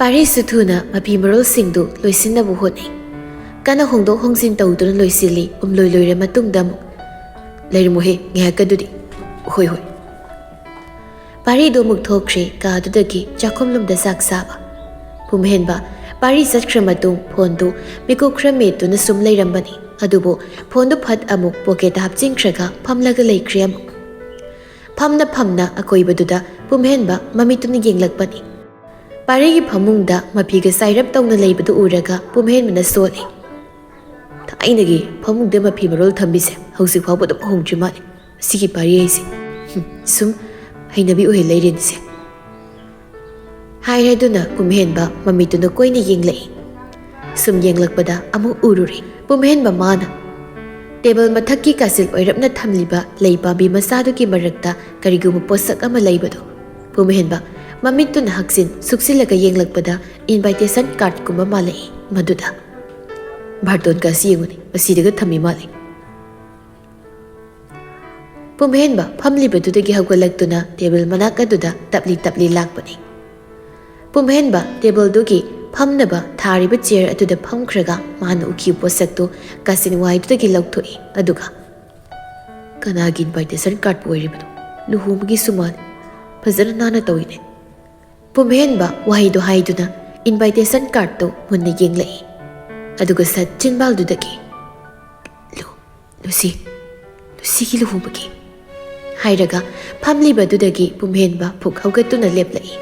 ꯄꯥꯔꯤꯁꯨ ꯊꯨꯅ ꯃꯐꯤ ꯃꯔꯣꯜꯁꯤꯡꯗꯨ ꯂꯣꯏꯁꯤꯟꯅꯕ ꯍꯣꯠꯅꯩ꯫ ꯀꯟꯅ ꯍꯣꯡꯗꯣꯛ ꯍꯣꯡꯖꯤꯟ ꯇꯧꯗꯨꯅ ꯂꯣꯏꯁꯤꯜꯂꯤ꯫ ꯎꯝ, ꯂꯣꯏ ꯂꯣꯏꯔ ꯃꯇꯨꯡꯗ ꯑꯃꯨꯛ, "ꯂꯩꯔꯝꯃꯨꯍꯦ, ꯉꯥꯏꯍꯥꯛꯀꯗꯨꯗꯤ꯫" "ꯍꯣꯏ, ꯍꯣꯏ꯫" ꯄꯥꯔꯤꯗꯨ ꯑꯃꯨꯛ ꯊꯣꯛꯈ꯭ꯔꯦ ꯀꯥꯗꯨꯗꯒꯤ ꯆꯥꯛꯈꯨꯝꯂꯣꯝꯗ ꯆꯥꯛ ꯆꯥꯕ꯫ ꯄꯨꯝꯍꯦꯟꯕ ꯄꯥꯔꯤ ꯆꯠꯈ꯭ꯔ ꯃꯇꯨꯡ ꯐꯣꯟꯗꯨ ꯃꯤꯀꯨꯞ ꯈꯔ ꯃꯦꯠꯇꯨꯅ ꯁꯨꯝ ꯂꯩꯔꯝꯕꯅꯤ꯫ ꯑꯗꯨꯕꯨ ꯐꯣꯟꯗꯨ ꯐꯠ ꯑꯃꯨꯛ ꯄꯣꯀꯦꯠꯇ ꯍꯥꯞꯆꯤꯟꯈ꯭ꯔꯒ ꯐꯝꯂꯒ ꯂꯩꯈ꯭ꯔꯦ ꯑꯃꯨꯛ꯫ ꯐꯝꯅ ꯐꯝꯅ ꯑꯀꯣꯏꯕꯗꯨꯗ ꯄꯨꯝꯍꯦꯟꯕ ꯃꯃꯤꯠꯇꯨꯅ ꯌꯦꯡꯂꯛꯄꯅꯤ꯫ ꯄꯥꯔꯤꯒꯤ ꯐꯃꯨꯡꯗ ꯃꯐꯤꯒ ꯆꯥꯏꯔꯞ ꯇꯧꯅ ꯂꯩꯕꯗꯨ ꯎꯔꯒ ꯄꯨꯝꯍꯦꯟꯕꯅ ꯁꯣꯜꯂꯤ꯫ "ꯊꯥꯏꯅꯒꯤ ꯐꯃꯨꯡꯗ ꯃꯐꯤ ꯃꯔꯣꯜ ꯊꯝꯕꯤꯁꯦ ꯍꯧꯖꯤꯛ ꯐꯥꯎꯕ ꯑꯗꯨꯝ ꯍꯣꯡꯗ꯭ꯔꯤ ꯃꯥꯜꯂꯦ꯫ ꯃꯁꯤꯒꯤ ꯄꯥꯔꯤ ꯍꯥꯏꯁꯦ꯫ ꯍꯨꯝ, ꯁꯨꯝ ꯍꯩꯅꯕꯤ ꯑꯣꯏꯍꯜ ꯂꯩꯔꯦꯅꯤꯁꯦ", ꯍꯥꯏꯔꯗꯨꯅ ꯄꯨꯝꯍꯦꯟꯕ ꯃꯃꯤꯠꯇꯨꯅ ꯀꯣꯏꯅ ꯌꯦꯡꯂꯛꯏ꯫ ꯁꯨꯝ ꯌꯦꯡꯂꯛꯄꯗ ꯑꯃꯨꯛ ꯎꯔꯨꯔꯦ ꯄꯨꯝꯍꯦꯟꯕ ꯃꯥꯅ ꯇꯦꯕꯜ ꯃꯊꯛꯀꯤ ꯀꯥꯆꯤꯜ ꯑꯣꯏꯔꯞꯅ ꯊꯝꯂꯤꯕ ꯂꯩ ꯄꯥꯝꯕꯤ ꯃꯆꯥꯗꯨꯒꯤ ꯃꯔꯛꯇ ꯀꯔꯤꯒꯨꯝꯕ ꯄꯣꯠꯁꯛ ꯑꯃ ꯂꯩꯕꯗꯨ꯫ ꯄꯨꯝꯍꯦꯟꯕ ꯃꯃꯤꯠꯇꯨꯅ ꯍꯛꯆꯤꯟ ꯁꯨꯛꯆꯤꯜꯂꯒ ꯌꯦꯡꯂꯛꯄꯗ invitation cardꯀꯨꯝꯕ ꯃꯥꯜꯂꯛꯏ ꯃꯗꯨꯗ꯫ "ꯕꯥꯔꯇꯣꯟꯒ ꯑꯁꯤ ꯌꯦꯡꯉꯨꯅꯦ, ꯃꯁꯤꯗꯒ ꯊꯝꯃꯤ ꯃꯥꯜꯂꯤ", ꯄꯨꯝꯍꯦꯟꯕ ꯐꯝꯂꯤꯕꯗꯨꯗꯒꯤ ꯍꯧꯒꯠꯂꯛꯇꯨꯅ ꯇꯦꯕꯜ ꯃꯅꯥꯛ ꯑꯗꯨꯗ ꯇꯞꯂꯤ ꯇꯞꯂꯤ ꯂꯥꯛꯄꯅꯤ꯫ ꯄꯨꯝꯍꯦꯟꯕ ꯇꯦꯕꯜꯗꯨꯒꯤ ꯐꯝꯅꯕ ꯊꯥꯔꯤꯕ ꯆꯤꯌꯔ ꯑꯗꯨꯗ ꯐꯝꯈ꯭ꯔꯒ ꯃꯥꯅ ꯎꯈꯤꯕ ꯄꯣꯠꯁꯛꯇꯨ ꯀꯥꯆꯤꯟ ꯋꯥꯏꯗꯨꯗꯒꯤ ꯂꯧꯊꯣꯛꯏ꯫ ꯑꯗꯨꯒ, "ꯀꯅꯥꯒꯤ invitation cardꯄꯨ ꯑꯣꯏꯔꯤꯕꯅꯣ? ꯂꯨꯍꯣꯡꯕꯒꯤꯁꯨ ꯃꯥꯜꯂꯤ꯫ ꯐꯖꯅ ꯅꯥꯟꯅ ꯇꯧꯏꯅꯦ", ꯄꯨꯝꯍꯦꯟꯕ ꯋꯥꯍꯩꯗꯨ ꯍꯥꯏꯗꯨꯅ invitation cardꯇꯨ ꯃꯨꯟꯅ ꯌꯦꯡꯂꯛꯏ꯫ ꯑꯗꯨꯒ ꯁꯠ ꯆꯤꯟꯕꯥꯜꯗꯨꯗꯒꯤ, "ꯂꯨ-, ꯂꯨꯁꯤ, ꯂꯨꯁꯤꯒꯤ ꯂꯨꯍꯣꯡꯕꯒꯤ", ꯍꯥꯏꯔꯒ ꯐꯝꯂꯤꯕꯗꯨꯗꯒꯤ ꯄꯨꯝꯍꯦꯟꯕ ꯐꯨꯛ ꯍꯧꯒꯠꯇꯨꯅ ꯂꯦꯞꯂꯛꯏ꯫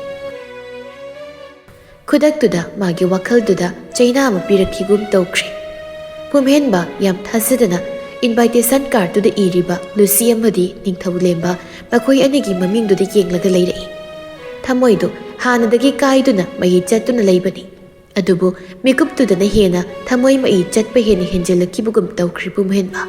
ꯈꯨꯗꯛꯇꯨꯗ ꯃꯥꯒꯤ ꯋꯥꯈꯜꯗꯨꯗ ꯆꯩꯅꯥ ꯑꯃ ꯄꯤꯔꯛꯈꯤꯒꯨꯝ ꯇꯧꯈ꯭ꯔꯦ꯫ ꯄꯨꯝꯍꯦꯟꯕ ꯌꯥꯝ ꯊꯥꯖꯗꯅ invitation cardꯇꯨꯗ ꯏꯔꯤꯕ ꯂꯨꯁꯤ ꯑꯃꯗꯤ ꯅꯤꯡꯊꯧ ꯂꯦꯝꯕ ꯃꯈꯣꯏ ꯑꯅꯤꯒꯤ ꯃꯃꯤꯡꯗꯨꯗ ꯌꯦꯡꯂꯒ ꯂꯩꯔꯛꯏ꯫ ꯊꯃꯣꯏꯗꯨ ꯍꯥꯟꯅꯗꯒꯤ ꯀꯥꯏꯗꯨꯅ ꯃꯍꯤ ꯆꯠꯇꯨꯅ ꯂꯩꯕꯅꯤ꯫ ꯑꯗꯨꯕꯨ ꯃꯤꯀꯨꯞꯇꯨꯗꯅ ꯍꯦꯟꯅ ꯊꯃꯣꯏ ꯃꯍꯤ ꯆꯠꯄ ꯍꯦꯟꯅ ꯍꯦꯟꯖꯤꯜꯂꯛꯈꯤꯕꯒꯨꯝ ꯇꯧꯈ꯭ꯔꯦ ꯄꯨꯝꯍꯦꯟꯕ꯫